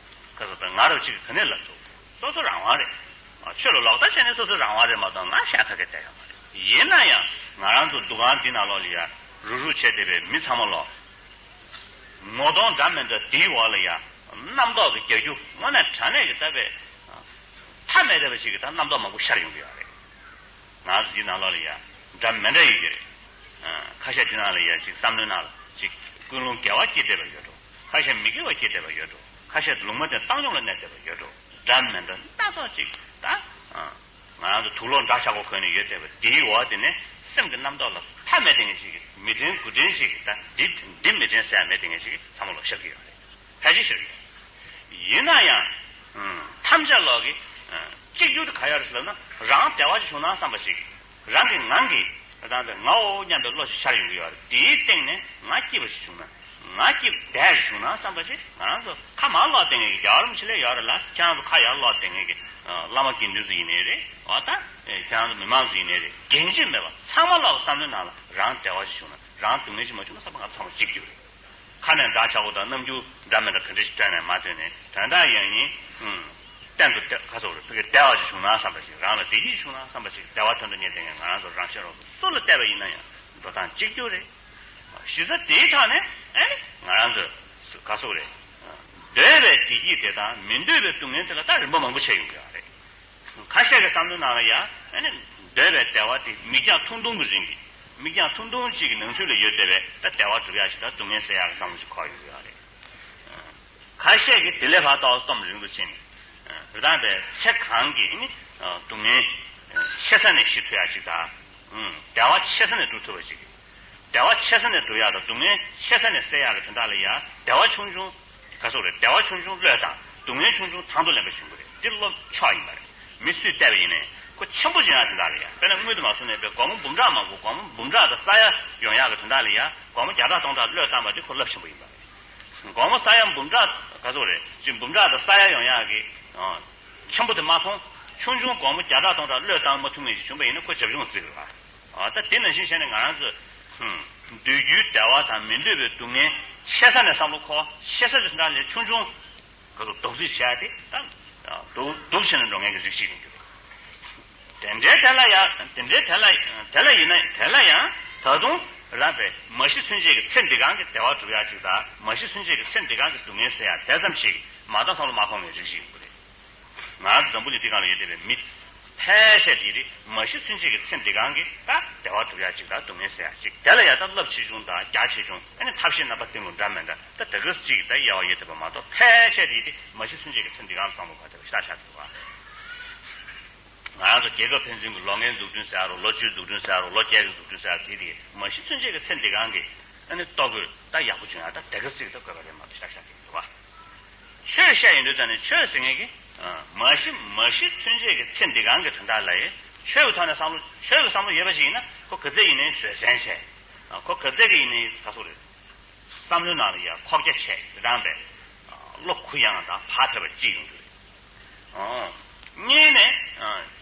ཁ་ས་ད་ང་ར་གཅིག་གིས་ག་ནས་ལབ་ཐུབ། སོ་སོ་རང་དབང་རེད། ཨ་ཆོས་ལ་ལོག་ལྟ་བྱས་ནས་སོ་སོ་རང་དབང་རེད་མ་གཏོགས་ང་གཞན་ཁ་སྐད་བསྡད་ཡོད་མ་རེད། ཡིན་ན་ཡང་ང་རང་ཚོ་འདུ་ཁང་འདི་ནང་ལོགས་ལ་ཡ་རུག་རུག་བྱས་བསྡད་པའི་མི་ཚང་མ་ལོག་ངོ་གདོང་འདྲ་མི་འདྲ་དེའི་འོག་ལ་ཡ་རྣམ་རྟོག་གི་རྒྱག་རྒྱུ་དངོས་གནས་དྲང་གནས་ཀྱི་ལྟ་བས། མཐའ་མེད་བསྡད་པ་ཞིག་གི་ད་རྣམ་རྟོག་མང་པོ་ཤར་ཡོང་གི་ཡོད་རེད། ང་ཚོ་འདི་ནང་ལོགས་ལ་ཡ་འདྲ་མི་འདྲ་ཡོད་ཀྱི་རེད། ཁ་ཤས་འདི་ནང་ལ་ཡ་ཅིག་བསམ་བློའི་ནང་ལ་ཅིག་ཀུན་སློང་དགེ་བ་སྐྱེས་བསྡད་པ་ཡོད་འགྲོ། ཁ་ཤས་མི་དགེ་བ་སྐྱེས་བསྡད་པ་ཡོད་འགྲོ། ཁ་ཤས་ལུང་མ་བསྟན་བཏང་སྙོམས་ལ་གནས་བསྡད་པ་ཡོད་འགྲོ། འདྲ་མི་འདྲ་སྣ་ཚོགས་ཅིག་ད། ང་རང་ཚོ་དུག་ལོག་འདྲ་ཆགས་པོ་གོན་ནས་ཡོད་བསྡད་པ་དེའི་འོག་དེ་ནས་སེམས་ཀྱི་རྣམ་རྟོག་ལ་མཐའ་མེད་བསྡད་མཁན་ཞིག་གི་མི་དྲན་དགུ་དྲན་ཞིག་གི་ད་འདི་འདི་མི་དྲན་ཟེར་ཡ་མེད་བསྡད་མཁན་ཞིག་གི་ཚང་མ་ལོག་ཤར་གྱི་ཡོད་རེད། ཕལ་ཆེར་ཤར་གྱི་ཡོད་རེད། ཡིན་ན་ཡང་། ཐམས་ཅད་ལོག་གི་གཅིག་གྱུར་དེ་ག་ཡོད་རེད་ཟེར་ལབ་ན་རང་བདེ་བ་ཞིག་བྱུང་ན་བསམ་པ་ཞིག་རང་གི་ངང་གིས་ད་ལྟ་ངའོ་སྙམ་པའི་བློ་ཞིག་ཤར་ཡོང་གི་ཡོད་རེད། དེའི་སྟེང་ནས་ང་སྐྱིད་པ་ཞིག་བྱུང་ན། ང་སྐྱིད་བདེ་ཞིག་བྱུང་ན་བསམ་པ་ཞིག་ང་རང་ཚོ་ཁ་མར་ལོག་བསྡད་མཁན་གྱི་རྒྱལ་བ་རིན་པོ་ཆེ་ལ་ཡོད་རེད་ལ། ཁྱེད་རང་ཚོ་ཁ་ཡར་ལོག་བསྡད་མཁན་གྱི་བླ་མ་དགེ་འདུན་ཚོ་ཡིན་ནའི་རེད། འོ་ད་ཁྱེད་རང་ཚོ་མི་མང་ཚོ་ཡིན་ནའི་རེད། འགན་ཅིག་མེད་པ་ཚང་མ་ལོག་བསམ་བློའི་ནང་ལ་རང་བདེ་བ་ཞིག་བྱུང་ན་རང་སྡུག་བསྔལ་ཞིག་མ་བྱུང་ན་བསམ་པ་ང་ཚང་མ་གཅིག་གྱུར་རེད། ཁ་ནས་འདྲ་ཆགས་པོ་དང་རྣམ་འགྱུར་འདྲ་མི་འདྲ་ག་འདྲ་ཞིག་སྟོན་ནས་མ་སྟོན་ནས་དོན་དག་ཡང་ཡིན། གཏན་དུ་བདེ་ཁ་སོགས་རེད། ཕ་གི་བདེ་བ་ཞིག་བྱུང་ན་བསམ་པ་ཞིག་རང་ལ་བདེ་སྐྱིད་ཞིག་བྱུང་ན་བསམ་པ་ཞིག་བདེ་བ་དོན་དུ་གཉེར་བསྡད་མཁན་ང་རང་ཚོ་རང་གཞན་རོགས་སུ་ལ་བལྟས་པ་ཡིན་ན་ཡང་འགྲོ་སྟངས་གཅིག་གྱུར་རེད། གཞི་རྩ་དེའི་ཐོག་ནས་ཨེ་ནི་ང་རང་ཚོ་ག་སོགས་རེད། འདོད་པའི་བདེ་སྐྱིད་དེ་དང་མི་འདོད་པའི་སྡུག་བསྔལ་དེ་ལ་ད་རིམ་པ་མང་པོ་ཆགས་ཡོང་གི་ཡོད་རེད། ཁ་ཤས་ཀྱི་བསམ་བློའི་ནང་ལ་ཡང་ཨེ་ནི་འདོད་པའི་བདེ་བ་དེ་མིག་རྒྱང་ཐུང་ཐུང་གི་རིང་གི་མིག་རྒྱང་ཐུང་ཐུང་གཅིག་གི་ནང་ཚུད་ལ་ཡོད་བསྡད་པའི་ད་བདེ་བ་སྒྲུབ་ཡག་ཞིག་དང་སྡུག་བསྔལ་སེལ་ཡག་གི་བསམ་བློ་ཞིག་འཁོར་ཡོང་གི་ཡོད་རེད། ཁ་ཤས་ཀྱིས་དེ་ལས་ཕར་ཏོག་ཙམ་རིང་དུ་ཕྱིན་ནས། རི་དྭགས་པའི་ཚེ་གང་གི་ནི་སྡུག་བསྔལ་ཆེ་ས་ནས་ཞི་ཐུབ་ཡག་ཅིག་དང་། བདེ་བ་ཆེ་ས་ནས་སྒྲུབ་ཐུབ་པ་ཅིག་བདེ་བ་ཆེ་ས་ནས་སྒྲུབ་ཡག་དང་སྡུག་བསྔལ་ཆེ་ས་ནས་སེལ་ཡག་གི་དོན་དག་ལ་ཡང་བདེ་བ་ཆུང་ཆུང་། ག་སོགས་རེད། བདེ་བ་ཆུང་ཆུང་བློས་བཏང་། སྡུག་བསྔལ་ཆུང་ཆུང་དང་དུ་ལེན་པ་བྱུང་གི་རེད། འདི་བློ་ཕྱོགས་ཡིན་པ་རེད། མི་སུས་བལྟས་པ་ཡིན་ནའི་ཁོ་ཆེན་པོ་བྱུང་ཡག་དོན་དག་ལ་ཡང་དཔེར་ན་སྔོན་དུ་མ་སོང་ནས་པའི་སྒོར་མོ་འབུམ་ཕྲག་མང་པོ་སྒོར་མོ་འབུམ་ཕྲག་དང་ས་ཡ་ཡོང་ཡག་གི་དོན་དག་ལ་ཡང་སྒོར་མོ་བརྒྱ་ཕྲག་སྟོང་ཕྲག་བློས་བཏང་པ་འདི་ཁོ་རླབས་ཆེན་པོ་ཡིན་པ་རེད། སྒོར་མོ་ས་ཡ་འབུམ་ཕྲག་ག་ཚོད་རེད་ཅིག་འབུམ་ཕྲག་དང་ས་ཡ་ཡོང་ཡག་གི་ཨ་ཆེན་པོ་དེ་མ་མཐོང་། ཆུང་ཆུང་སྒོར་མོ་བརྒྱ་ཕྲག་སྟོང་ཕྲག་བློས་བཏང་མ་ཐུབ་མཁན་ཞིག་བྱུང་པ་ཡིན་ན་ཁོ་བྱབ་ཆུང་བརྩི་དགོས་པ། ཨ་ད་དེ་ནང་བཞིན་བྱས་ནས་ང་རང་ཚོས་ཧུམ་འདོད་རྒྱུའི་བདེ་བ་དང་མི་འདོད་པའི་སྡུག་བསྔལ་ཆེ་ས་ནས་བསམ་བློ་འཁོར། ཆེ་ས་དེ་འདྲ་ལས་ཆུང་ཆུང་ག་ཚོད་རྡོག་རྫིས་བྱས་ཏེ་ད་སྡུག་སྡུག་ཕྱིན་ནས་འགྲོ་མཁན་གྱི་རིགས་ཤིག་ཡིན་རྒྱུ་རེད། དེ་འདྲའི་དེ་ལ་ཡང་དེ་འདྲའི་དེ་ལ་དེ་ལ་ཡིན་ན་དེ་ལ་ཡང་ད་དུང་རང་པའི་མ་ཤི་ཚུན་ཆད་ཀྱི་ཚེ་འདི་གང་གི་བདེ་བ་སྒྲུབ་ཡག་ཅིག་དང་མ་ཤི་ཚུན་ཆད་ཀྱི་ཚེ་འདི་གང་གི་སྡུག་བསྔལ་སེལ་ཡག་དེ་ཙམ་ཞིག་མ་གཏོགས་བསམ་བློ་མ་འཁོར་བའི་རིགས་ཤིག་ཡིན་དགོས་རེད། ང་ཚོ་འཛམ་བུ་གླིང་འདི་སྒང་ལ་ཡོད་བསྡད་པའི་མི། ཕལ་ཆེར་དེ་རིགས་མ་གཞི་ཚུན་ཆད་ཀྱི་ཚེ་འདི་གང་གི་ད་བདེ་བ་སྒྲུབ་ཡག་ཅིག་དང་སྡུག་བསྔལ་སེལ་ཡག་ཅིག་དེ་ལ་ཡང་ད་རླབས་ཆེ་ཆུང་དང་རྒྱ་ཆེ་ཆུང་ཨ་ནི་ཐབས་ཤེས་རྣམ་པ་གཏིང་རུ་འདྲ་མི་འདྲ་ད་དེ་ག་ཅིག་གི་ད་དབྱེ་བ་དབྱེ་ཐུབ་པ་མ་གཏོགས་ཕལ་ཆེར་དེ་རིགས་མ་གཞི་ཚུན་ཆད་ཀྱི་ཚེ་འདི་གང་བསམ་བློ་བཏང་སྟེ་ཤ་ཤ་ཐུབ་པ། ང་རང་ཚོ་རྒྱལ་ཁབ་ཕན་ཚུན་གྱི་ལོ་ལྔའི་འཛུགས་སྐྲུན་ཟེར་ཡ་རུ་ལོ་བཅུའི་འཛུགས་སྐྲུན་ཟེར་ཡ་རུ་ལོ་བརྒྱད་ཀྱི་འཛུགས་སྐྲུན་ཟེར་ཡ་དེ་དེ་མ་གཞི་ཚུན་ཆད་ཀྱི་ཚེ་འདི་གང་གི་ཨ་ནི་ལྟོ་གོས་ད་ཡག་པོ་བྱུང་ཡ་ད་དེ་ག་ཅིག་ད་དགོས་པ་རེད་མ་གཏོགས་ཤ་ཤ་དེ་རེད་བ། ཆོས་བཤད་ཡིན་དུས་ཙང་ནས་ཆོས་ཟེར་མཁན་གྱི་མ་གཞི་མ་གཞི་ཚུན་ཆད་ཀྱི་ཚེ་འདི་གང་གི་དོན་དག་ལ་ཡི་ཆོས་ཀྱི་ཐོག་ནས་བསམ་བློ་ཆོས་ཀྱི་བསམ་བློ་ཡོད་པ་ཞིག་ཡིན་ན་ཁོ་ག་ཚད་ཡིན་ནའི་བཟོད་བསྲན་བྱས། ཁོ་ག་ཚད་ཀྱི་ཡིན་ནའི་ག་སོག་རེད། བསམ་བློའི་ནང་ལ་ཡ་ཁོག་རྒྱ་ཆེ་དེ་དང་པས་བློ་གུ་ཡངས་དང་བག་ཕེབས་པ་ཅིག་ཡོང་གི་རེད། གཉིས་ནས་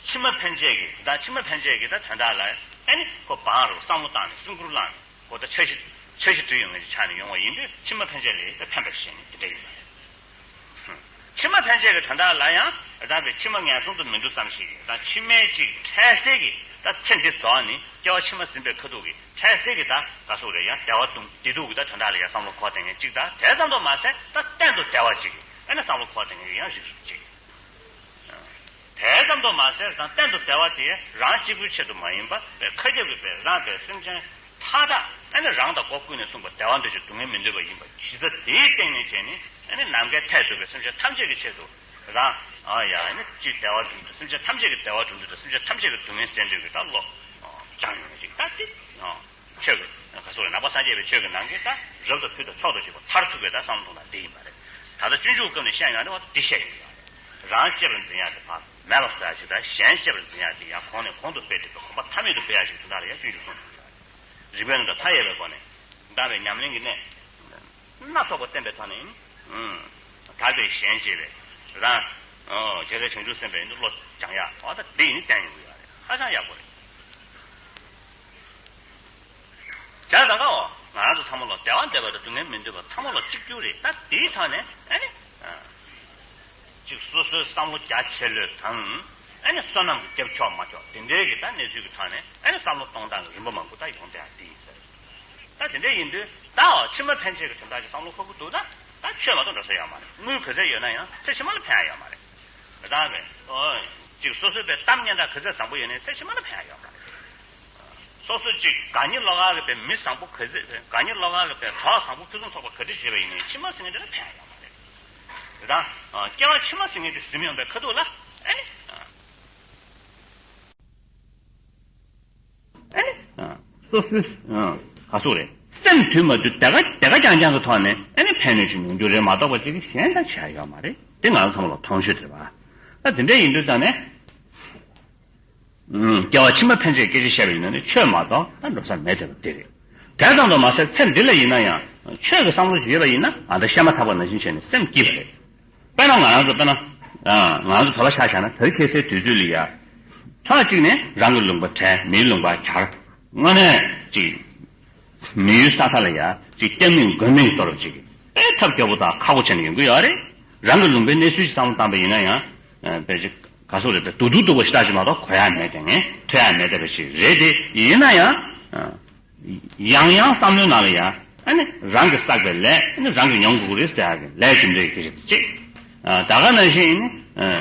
ཕྱི་མ་ཕན་ཆད་ཀྱི་དེ་དང་ཕྱི་མ་ཕན་ཆད་ཀྱི་ད་དོན་དག་ལ་ཨེ་ནི་ཁོ་བང་རུ་བསམ་བློ་བཏང་ནས་སེམས་ཁུར་བླངས་ནས་ཁོ་ད་འཆར་གཞི་འཆར་གཞི་བསྡུ་ཡོང་མཁན་གྱི་ཆ་ནས་ཡོང་བ་ཡིན་དུས་ཕྱི་མ་ཕན་ཆད་ལས་ད་ཕན་པ་ཞིག་བྱས་ནས་དེ་འདྲ་ཡིན་པ་རེད། ཕྱི་མ་ཕན་ཆད་ཀྱི་དོན་དག་ལ་ཡང་ད་ལྟ་བའི་ཕྱི་མ་ངན་སོང་དུ་མི་འགྲོ་ཙམ་ཞིག་ཡིན་ད་ཕྱི་མའི་ཅིག་འཕྲལ་སེལ་གྱི་ད་ཚེ་འདི་རྫོགས་ནས་སྐྱེ་བ་ཕྱི་མ་ཟིན་པའི་ཁ་ཐུག་གི་འཕྲལ་སེལ་གྱི་ད་ག་སོག་རེད་ཡང་བདེ་བ་དུང་བདེ་སྡུག་གི་ད་དོན་དག་ལ་ཡང་བསམ་བློ་འཁོར་བསྡད་མཁན་ཅིག་ད་དེ་ཙམ་དུ་མ་ཟད་ད་གཏན་དུ་བདེ་བ་ཅིག་ཨ་ནི་བསམ་བློ་འཁོར་བསྡད་མཁན་ཡང་རིགས་སུ་ཅིག་དེ་ཙམ་དུ་མ་ཟད་དང་གཏན་དུ་བདེ་བ་དེ་རང་གཅིག་པུའི་ཆེད་དུ་མ་ཡིན་པ་བའི་མཁའ་ཁྱབ་ཀྱི་བའི་རང་བའི་སེམས་ཅན་མཐའ་དག་ཨ་ནི་རང་དང་སྒོ་ཀུན་ནས་མཚུངས་པ་བདེ་བ་འདོད་ཅིང་སྡུག་བསྔལ་མི་འདོད་པ་ཡིན་པ་གཞི་རྩ་དེའི་སྟེང་ནས་བྱས་ནས་ཨ་ནི་ནམ་མཁའི་མཐས་གཏུགས་པའི་སེམས་ཅན་ཐམས་ཅད་ཀྱི་ཆེད་དུ་རང་ཨ་ཡ་ཨ་ནི་ཅིག་བདེ་བ་སྒྲུབ་འདོད་སེམས་ཅན་ཐམས་ཅད་ཀྱི་བདེ་བ་སྒྲུབ་འདོད་དང་སེམས་ཅན་ཐམས་ཅད་ཀྱི་སྡུག་བསྔལ་སེལ་འདོད་ཀྱི་ད་བློ་སྦྱངས་ཡོང་ནས་ཅིག་ད་དེ་ཆོས་ཀྱི་ག་སོགས་ལ་ནང་པ་སངས་རྒྱས་པའི་ཆོས་ཀྱི་ནང་གི་ད་རབ་ཏུ་ཕུལ་དང་མཆོག་ཏུ་གྱུར་པ་མཐར་ཐུག་པའི་ད་བསམ་བློ་གཏོང་སྟངས་འདི་ཡིན་པ་རེད། ད་ལྟ་སྤྱོད་འཇུག་སྐབས་ནས་བཤད་ཡོང་དེ་བ་འདི་བཤད་ཡོང་ཡོད་རེད། རང་གཅེས་པར་འཛིན་ཡག་དེ་ཕར་མེད་པར་བཟོ་ཡག་ཅིག་དང་གཞན་གཅེས་པར་འཛིན་ཡག་དེ་ཡང་གོང་ནས་གོང་དུ་སྤེལ་ཏེ་གོམ་པ་མཐའ་མེད་དུ་སྤེལ་ཡག་ཅིག་དོན་དག་ལ་ཡང་སྤྱོད་འཇུག་གསུངས་ཡོད་རེད། རིག་པའི་ནང་དུ་མཐའ་ཡས་པའི་སྒོ་ནས་བདག་པའི་ཉམས་ལེན་གྱི་གནས་སྣ་ཚོགས་པ་བསྟན་པའི་ཐོག་ནས་ཡིན། དག་པའི་གཞན་གཅེས་པའི་རང་རྒྱལ་སྲས་བྱང་ཆུབ་སེམས་དཔའི་བློ་སྦྱང་ཡག་འོ་ད་འདི་ཡིན་བསྟན་ཡོང་གི་ཡོད་རེད། ཧ་ཅང་ཡག་པོ་རེད། བྱས་ཙང་ཀའོ། ང་རང་ཚོ་ཚང་མ་ལོ་བདེ་བ་འདོད་པ་དང་སྡུག་བསྔལ་མི་འདོད་པ་ཚང་མ་ལོ་གཅིག་གྱུར་རེད་ད་དེའི་ཐོག་ནས་ཨ་ནི། ཅིག་སོ་སོའི་བསམ་བློ་རྒྱ་ཆེ་ལོས་དང་། ཨ་ནི་བསོད་ནམས་ཀྱི་རྒྱབ་ཆོག་མ་ཆོག་དེ་འདྲའི་གི་ད་གནས་ཚུལ་གྱི་ཐོག་ནས་ཨ་ནི་བསམ་བློ་གཏོང་སྟངས་ཀྱི་རིམ་པ་མང་པོ་ད་ཡོང་བསྡད་ཡ་དེ་ཡིན་ཟེར། ད་དེ་འདྲ་ཡིན་དུས་ད་འོ་ཕྱི་མ་ཕན་ཆད་ཀྱི་དོན་དག་ཅིག་བསམ་བློ་འཁོར་གྱི་འདུག་ན་ད་ཆོས་མ་གཏོགས་འགྲོ་ས་ཡོད་མ་རེད། དངུལ་ག་ཚད་ཡོད་ན་ཡང་ཚེ་ཕྱི་མ་ལ་ཕན་ཡ་ཡོད་མ་རེད། ད་རེད་ཨོ། ཅིག་སོ་སོའི་པའི་གཏམ་སྙན་གྲགས་ག་ཚད་བཟང་པོ་ཡོད་ནའི་ཚེ་ཕྱི་མ་ལ་ཕན་ཡ་ཡོད་མ་རེད། སོ་སོ་ཅིག་དགའ་ཉེ་ལོགས་ཀ་གི་པའི་མི་བཟང་པོ་ག་ཚད་དགའ་ཉེ་ལོགས་ཀ་གི་པའི་གྲོགས་བཟང་པོ་ཕུན་སུམ་ཚོགས་པ་ག་ཚད་བྱས་པ་ཡིན་ནའི་ཕྱི་མ་ཟེར་མཁན་དེ་ལ་ཕན་ཡ་ཡོད་མ་རེད། དེ་དང་སྐྱེ་བ་ཕྱི་མ་ཟེར་མཁན་དེ་ཟིན་ཡོང་པའི་ཁ་ཐུག་ལ་ཨེ་ནི། ཨེ་ནི། སོ་སོའི་ག་སོག་རེད། སེམས་དུལ་མ་དུལ་དེ་ག་དེ་ག་རྐྱང་རྐྱང་གི་ཐོག་ནས་ཨེ་ནི་ཕན་ནུས་ཤིག་ཡོང་རྒྱུ་རེད་མ་གཏོགས་པ་ཅིག་གཞན་ད་བྱས་ཡོད་མ་རེད། དེ་ང་ཚོ་ཚང་མ་ལ་མཐོང་ཆོས་རེད་པ། ད་དེ་འདྲ་ཡིན་དུས་ཙང་ནས། སྐྱེ་བ་ཕྱི་མ་ཕན་ཆད་སྐད་ཆ་བཤད་པ་ཡིན་ན་ནི་ཆོས་མ་གཏོགས་ད་འགྲོ་ས་མེད་བསྡད་པ་དེ་རེད། དེ་ཙམ་དུ་མ་ཟད་ཚེ་འདི་ལ་ཡིན་ན་ཡང་ཆོས་ཀྱི་བསམ་བློ་ཞིག་ཡོད་པ་ཡིན་ན་ཨ་ད་གཤའ་མ་ཐག་པ་ནང་བཞིན་བྱས་ནས་སེམས་སྐྱིད་པ་རེད། དཔེར་ན་ང་རང་ཚོ་དཔེར་ན་ང་རང་ཚོ་བོད་པ་ཆ་བཞག་ན་དེ་རིང་ཁ་སང་དུས་ཚོད་ལ་ཡ། ཕྱོགས་གཅིག་ནས་རང་གི་ལུང་པ་བྲལ་མིའི་ལུང་པ་གྱར། དངོས་གནས་ཅིག་མི་ཡུལ་ས་ཁ་ལ་ཡ་ཅིག་སྐྱབས་མེད་མགོན་མེད་ཀྱི་སྟོར་བ་ཅིག་ཨེ་ཐབས་སྐྱོ་པོ་དང་ཁག་པོ་བྱས་ནས་ཡོང་གི་ཡོད་རེད། རང་གི་ལུང་པའི་གནས་ཚུལ་ཞིག་བསམ་བློ་བཏང་པ་ཡིན་ན་ཡང་། དཔེ་ཅིག་ག་སོག་རེད་དེ་སྡུག་སྡུག་སྡུག་པ་ཞིག་ལྟ་ཅི་མ་གཏོགས་གོ་ཡ་མེད་དེ་ངས་ཐོས་ཡ་མེད་དེ་བ་ཞིག་རེད་དེ་ཡིན་ན་ཡང་། ཡང་ཡང་བསམ་བློའི་ནང་ལ་ཡ་ཨ་ནི་རང་གིས་བསགས་པའི་ལས་ཨ་ནི་རང་གིས་མྱོང་དགོས་ཀྱི་རེད་ཟེར་ཡ་གི་ལས་རྒྱུ་འབྲས་ཀྱི་རེད་ཅེས། ད་ག་ནང་བཞིན་ཨ་ནི།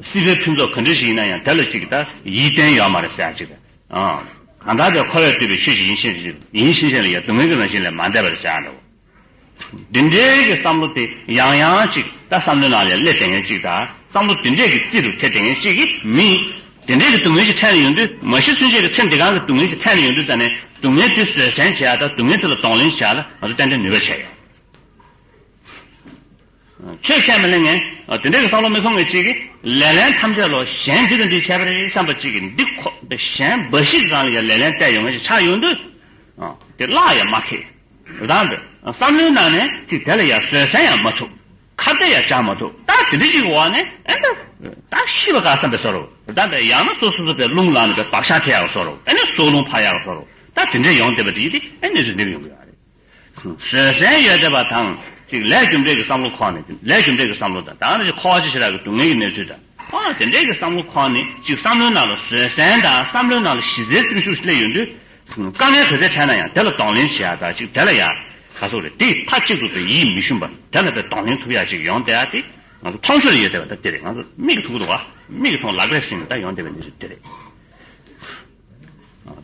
སྲིད་པའི་ཕུན་ཚོགས་ག་འདྲ་ཞིག་ཡིན་ན་ཡང་དེ་ལ་ཅིག་ད་ཡིད་བརྟན་ཡོད་མ་རེད་ཟེར་ཡ་ཅིག་རེད། གང་ལྟར་དེ་འཁོར་བས་བསྡུས་པའི་ཆོས་ཤིག་ཡིན་ཕྱིན་ཆད་ཡིན་ཕྱིན་ཆད་ལ་ཡང་སྡུག་བསྔལ་གྱི་རང་བཞིན་ལས་མ་འདས་པ་རེད་ཟེར་ཡ་འདྲ་བོ། འདི་འདྲའི་གི་བསམ་བློ་དེ་ཡང་ཡང་ཅིག་ད་བསམ་བློའི་ནང་ལ་སླེབས་བསྡད་མཁན་ཅིག་དང་བསམ་བློ་འདི་འདྲའི་གི་རྩིས་རུ་ཐེབས་བསྡད་མཁན་ཅིག་གི་མི། དེ་འདྲའི་གི་སྡུག་བསྔལ་ཅིག་འཕྲད་ནས་ཡོང་དུས་མ་གཞི་ཚུན་ཆད་ཀྱི་ཚེ་འདི་གང་གི་སྡུག་བསྔལ་ཅིག་འཕྲད་ནས་ཡོང་དུས་ཙ་ནས་སྡུག་བསྔལ་དེ་བཟོད་བསྲན་བྱེད་ཡ་དང་སྡུག་བསྔལ་དེ་ལ་གདོང་ལེན་བྱེད་ཡ་ལ་ང་ཚོ་ཏན་ཏན་ནུས་པ་ཆེ་ཡོད། ཆོས་བཤད་མི་ལེན་མཁན། དེ་འདྲའི་གི་བསམ་བློ་མི་ཐོང་མཁན་ཅིག་གིས་ལེ་ལན་ཐམས་ཅད་ལོ་གཞན་འདི་དང་འདི་བྱས་པ་རེད་བསམ་པ་ཅིག་གིས་འདི་ཁོ་འདི་གཞན་འབའ་ཞིག་གི་སྒང་ལ་ཡང་ལེ་ལན་བལྟས་ཡོང་མཁན་ཅིག་ཆགས་ཡོང་དུས། དེ་བརླག་ཡང་མ་ཁེལ། རང་འདི་བསམ་བློའི་ནང་ནས་ཅིག་དེ་ལ་ཡང་བཟོད་བསྲན་ཡང་མ་ཐུབ། ཁ་གཏད་ཡང་བཅག་མ་ཐུབ། ད་དེ་འདྲ་ཅིག་གི་འོག་ནས་ཨེ་ད་ད་ཤི་བ་དགའ་བསམ་པའི་བཟོ་འདྲ། ད་འདི་ཡང་ན་སོ་སོ་སོ་པའི་རླུང་ལངས་ནས་པའི་བག་ཆགས་ཐེབས་ཡག་བཟོ་འདྲ། ཨེ་ནས་སྲོག་རླུང་འཕར་ཡག་བཟོ་འདྲ། ད་དེ་འདྲ་ཡོང་བསྡད་པ་དེ་ཡིན་ཏེ་ཨེ་གནས་ཚུལ་འདི་ཡོང་གི་ཡོད་རེད། བཟོད་བསྲན་ཡོད་བསྡད་པ་དང་ཅིག་ལས་རྒྱུ་འབྲས་ཀྱི་བསམ་བློ་ཁོག་ནས་ལས་རྒྱུ་འབྲས་ཀྱི་བསམ་བློ་དང་ད་ནི་ཅིག་འཁོར་བ་ཆེ་ཞེ་དྲག་གི་སྡུག་བསྔལ་གྱི་གནས་ཚུལ་དང་ཨ་དེ་འདྲས་ཀྱི་བསམ་བློ་ཁོག་ནས་ཅིག་བསམ་བློའི་ནང་ལ་བཟོད་བསྲན་དང་བསམ་བློའི་ནང་ལ་ཞི་བདེའི་བརྟུལ་ཞུགས་སླེབས་ཡོང་དུས་དཀའ་ངལ་ག་ཚད་འཕྲད་ན་ཡང་དེ་ལ་གདོང་ལེན་བྱེད་ཡག་དང་ཅིག་དེ་ལ་ཡ་ག་སོག་རེད་དེ་མཐའ་གཅིག་ཏུ་དེ་ཡིད་མི་ཞུམ་པ་དེ་ལ་དེ་གདོང་ལེན་ཐུབ་ཡག་ཅིག་ཡོང་བསྡད་ཡག་དེ། ང་ཚོ་མཐོང་ཆོས་ལ་ཡོད་བསྡད་པ་ད་དེ་རེད། ང་ཚོ་མིག་གིས་མཐོང་གི་འདུག་བ། མིག་གིས་མཐོང་ལག་པས་ཟིན་ནས་ད་ཡོང་བསྡད་པའི་གནས་ཚུལ་དེ་རེད།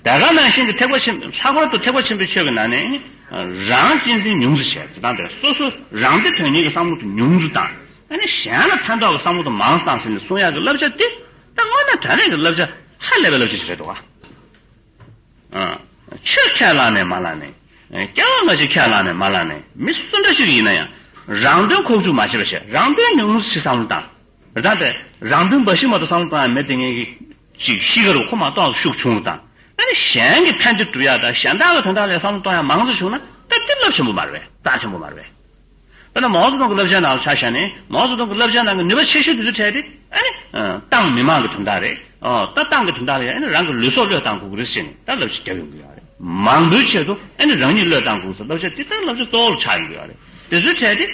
དེ་ག་ནང་བཞིན་གྱི་ཐེག་པ་ཆེན་ལྷག་པར་དུ་ཐེག་པ་ཆེན་པོའི་ཆོས་ཀྱི་ནང་ནས་རང་གཅེས་འཛིན་ཉུང་ཙམ་བྱས་ཙང་དེ་སོ་སོ་རང་བདེ་དོན་གཉེར་གྱི་བསམ་བློ་དེ་ཉུང་ཙམ་དང་། ཨ་ནི་གཞན་ལ་ཕན་ཐོགས་ཀྱི་བསམ་བློ་དེ་མང་ཙམ་བཏང་ཟིན་ནས་གསུང་ཡག་གི་བསླབ་བྱ་དེ་ད་དངོས་གནས་དྲང་གནས་ཀྱི་བསླབ་བྱ་ཧ་ལས་པའི་བསླབ་བྱ་ཞིག་རེད་འདུག་བ། ཨ། ཆོས་ཁས་བླངས་ནས་མ་བླངས་ནས། ཨ། སྐྱེ་བ་སྔ་ཕྱི་ཁས་བླངས་ནས་མ་བླངས་ནས། མི་སུ་འདྲ་ཞིག་ཡིན་ན་ཡང་། རང་དོན་ཁུག་ཀྱོག་མ་བྱེད་པ་བྱས། རང་དོན་ཉུང་ཙམ་བྱེད་བསམ་བློ་བཏང་། རེད་ད་དེ། རང་དོན་འབའ་ཞིག་མ་གཏོགས་བསམ་བློ་གཏོང་ཡ་མེད་དེ་ངེད་ཀྱི་ཅིག་གཤིས་ཀ་རུ་ཁོ་མ་གཏོགས་ཤུགས་ཆུང་རུ་བཏང་། ཨ་ནི་གཞན་གྱི་ཕན་བདེ་སྒྲུབ་ཡ་དང་གཞན་དག་གི་དོན་དག་ལ་བསམ་བློ་གཏོང་ཡ་མང་ཙམ་བྱུང་ན་ད་དེ་རླབས་ཆེན་པོ་མ་རེད་པས། རྩ་ཆེན་པོ་མ་རེད་པས། དཔེར་ན་མའོ་ཙེ་ཏུང་གི་བསླབ་བྱའི་ནང་ལ་ཆ་བཞག་ནས། མའོ་ཙེ་ཏུང་གི་བསླབ་བྱའི་ནང་གི་ནུས་པ་ཆེ་ཤོས་དེ་ཚོའི་གྲས་དེ་ཨ་ནི། ཨ། ཏང་མི་མང་གི་དོན་དག་རེད། ཨོ། ད་ཏང་གི་དོན་དག་ལ་ཡང་ཨ་ནི་རང་གི་ལུས་སྲོག་བློས་བཏང་དགོས་ཀྱི་རེད་ཟེར་ནས་ད་བསླབ་བྱ་བརྒྱབ་ཡོང་གི་ཡོད་རེད། མང་པོའི་ཆེད་དུ་ཨ་ནི་རང་ཉིད་བློས་བཏང་དགོས་ཟེར་བསླབ་བྱ་དེ་ལྟར་བསླབ་བྱ་གཙོ་བོར་ཆགས་ཡོང་གི་ཡོད་རེད། དེ་ཚོའི་གྲས་དེ་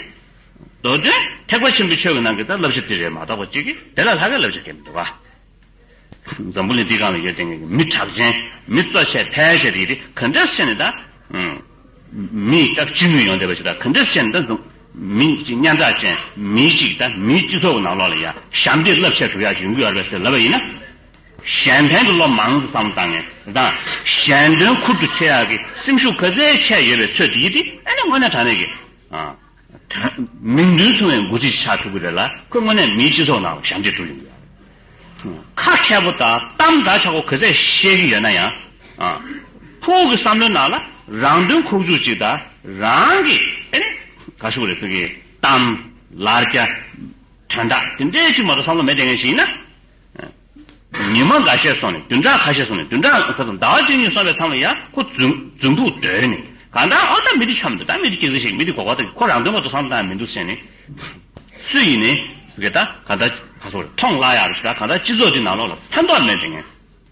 མདོ་དོན་ཐེག་པ་ཆེན་པོའི་ཆོས་ཀྱི་ནང་གི་ད་བསླབ་བྱ་དེ་རེད་མ་གཏོགས་པ་གཅིག་གིས་དེ་ལས་ལྷག་གི་བསླབ་བྱ་གང་ཡང་མི་འདུག་ག། འཛམ་བུ་གླིང་འདིའི་སྒང་ལ་ཡོད་བསྡད་མཁན་གྱི་མི་གྲགས་ཅན། མི་གཙོ་ཆེ་ཕལ་ཆེ་དེ་དེ་ག་འདྲ་བྱས་ནས་ད། ཨང་། མི་ད་སྤྱི་མོས་ཡོང་བསྡད་པ་ཞིག་ད་ག་འདྲ་བྱས་ནས་ད་འཛམ། མི་གཅིག་སྙན་གྲགས་ཅན། མི་གཅིག་ད་མིའི་སྤྱི་ཚོགས་ཀྱི་ནང་ལོགས་ལ་ཡ་ཞབས་འདེགས་རླབས་ཆེ་སྒྲུབ་ཡག་ཅིག་ཡོང་གི་ཡོད་རེད་པས་ཟེར་ལབ་པ་ཡིན་ན། གཞན་ཕན་གྱི་བློ་མང་དུ་བསམ་བློ་བཏང་མཁན་དང་། གཞན་དོན་ཁུར་དུ་ཁྱེར་ཡག་གི་སེམས་ཤུགས་ག་ཚད་ཆེ་ཡོད་པའི་ཚོད་དེ་ཡིན་ཏེ། ཨ་ནི་དངོས་གནས་དྲང་གནས་ཀྱི། ཨ། མིང་དོན་མཚུངས་པའི་འགོ་ཁྲིད་ཆགས་ཐུབ་ཀྱི་རེད་ལ། ཁོས་དངོས་གནས་མིའི་སྤྱི་ཚོགས་ནང་ལ་ཞབས་འདེགས་སྒྲུབ་ཡོང་གི་ཡོད་རེད། ཁ་མཁས་པོ་དང་གཏམ་འདྲ་ཆགས་པོ་ག་ཚད་བཤད་ཀྱི་ཡོད་ན་ཡང་། ཨ། ཕྲུ་གུ་གི་བསམ་བློའི་ནང་ལ་རང་དོན་ཁུག་ཀྱོག་ཅིག་དང་། རང་གི་ཨེ་ནི་ག་ཞུ་དགོས་རེད། ཕ་གི་གཏམ། ལར་རྒྱ། དོན་དག་དེ་འདྲའི་ཅིག་མ་གཏོགས་བསམ་བློ་མེད་བསྡད་མཁན་ཞིག་ཡིན་ན། ཉི་མ་འགའ་ཤས་སོང་ནས། བདུན་ཕྲག་ཁ་ཤས་སོང་ནས། བདུན་ཕྲག་ཁ་སང་ཟླ་བ་གཅིག་གཉིས་སོང་བའི་མཚམས་ལ་ཡང་ཁོ་རྫུན་རྫུན་ཕུག་སྡོད་ནས། གང་ལྟར་ཨོ་ད་མི་དེ་ཆོ་མི་འདུག་ད་མི་དེ་སྐྱག་རྫུན་བཤད་ཀྱི། མི་དེ་གོ་གོ་ད་ཁོ་རང་དོན་མ་གཏོགས་བསམ་བློ་གཏོང་ཡ་མི་འདུག་ཟེར་ནས། སུ་ཡིན་ནའི་གི་ད་གང་ལྟར་ག་སོ་རེ་མཐོང་བརླག་ཡག་རེད་ཤག་གང་ལྟར་སྤྱི་ཚོགས་དེ་ནང་ལོགས་ལ་ཕན་ཐོགས་མེད་དེ་ངས་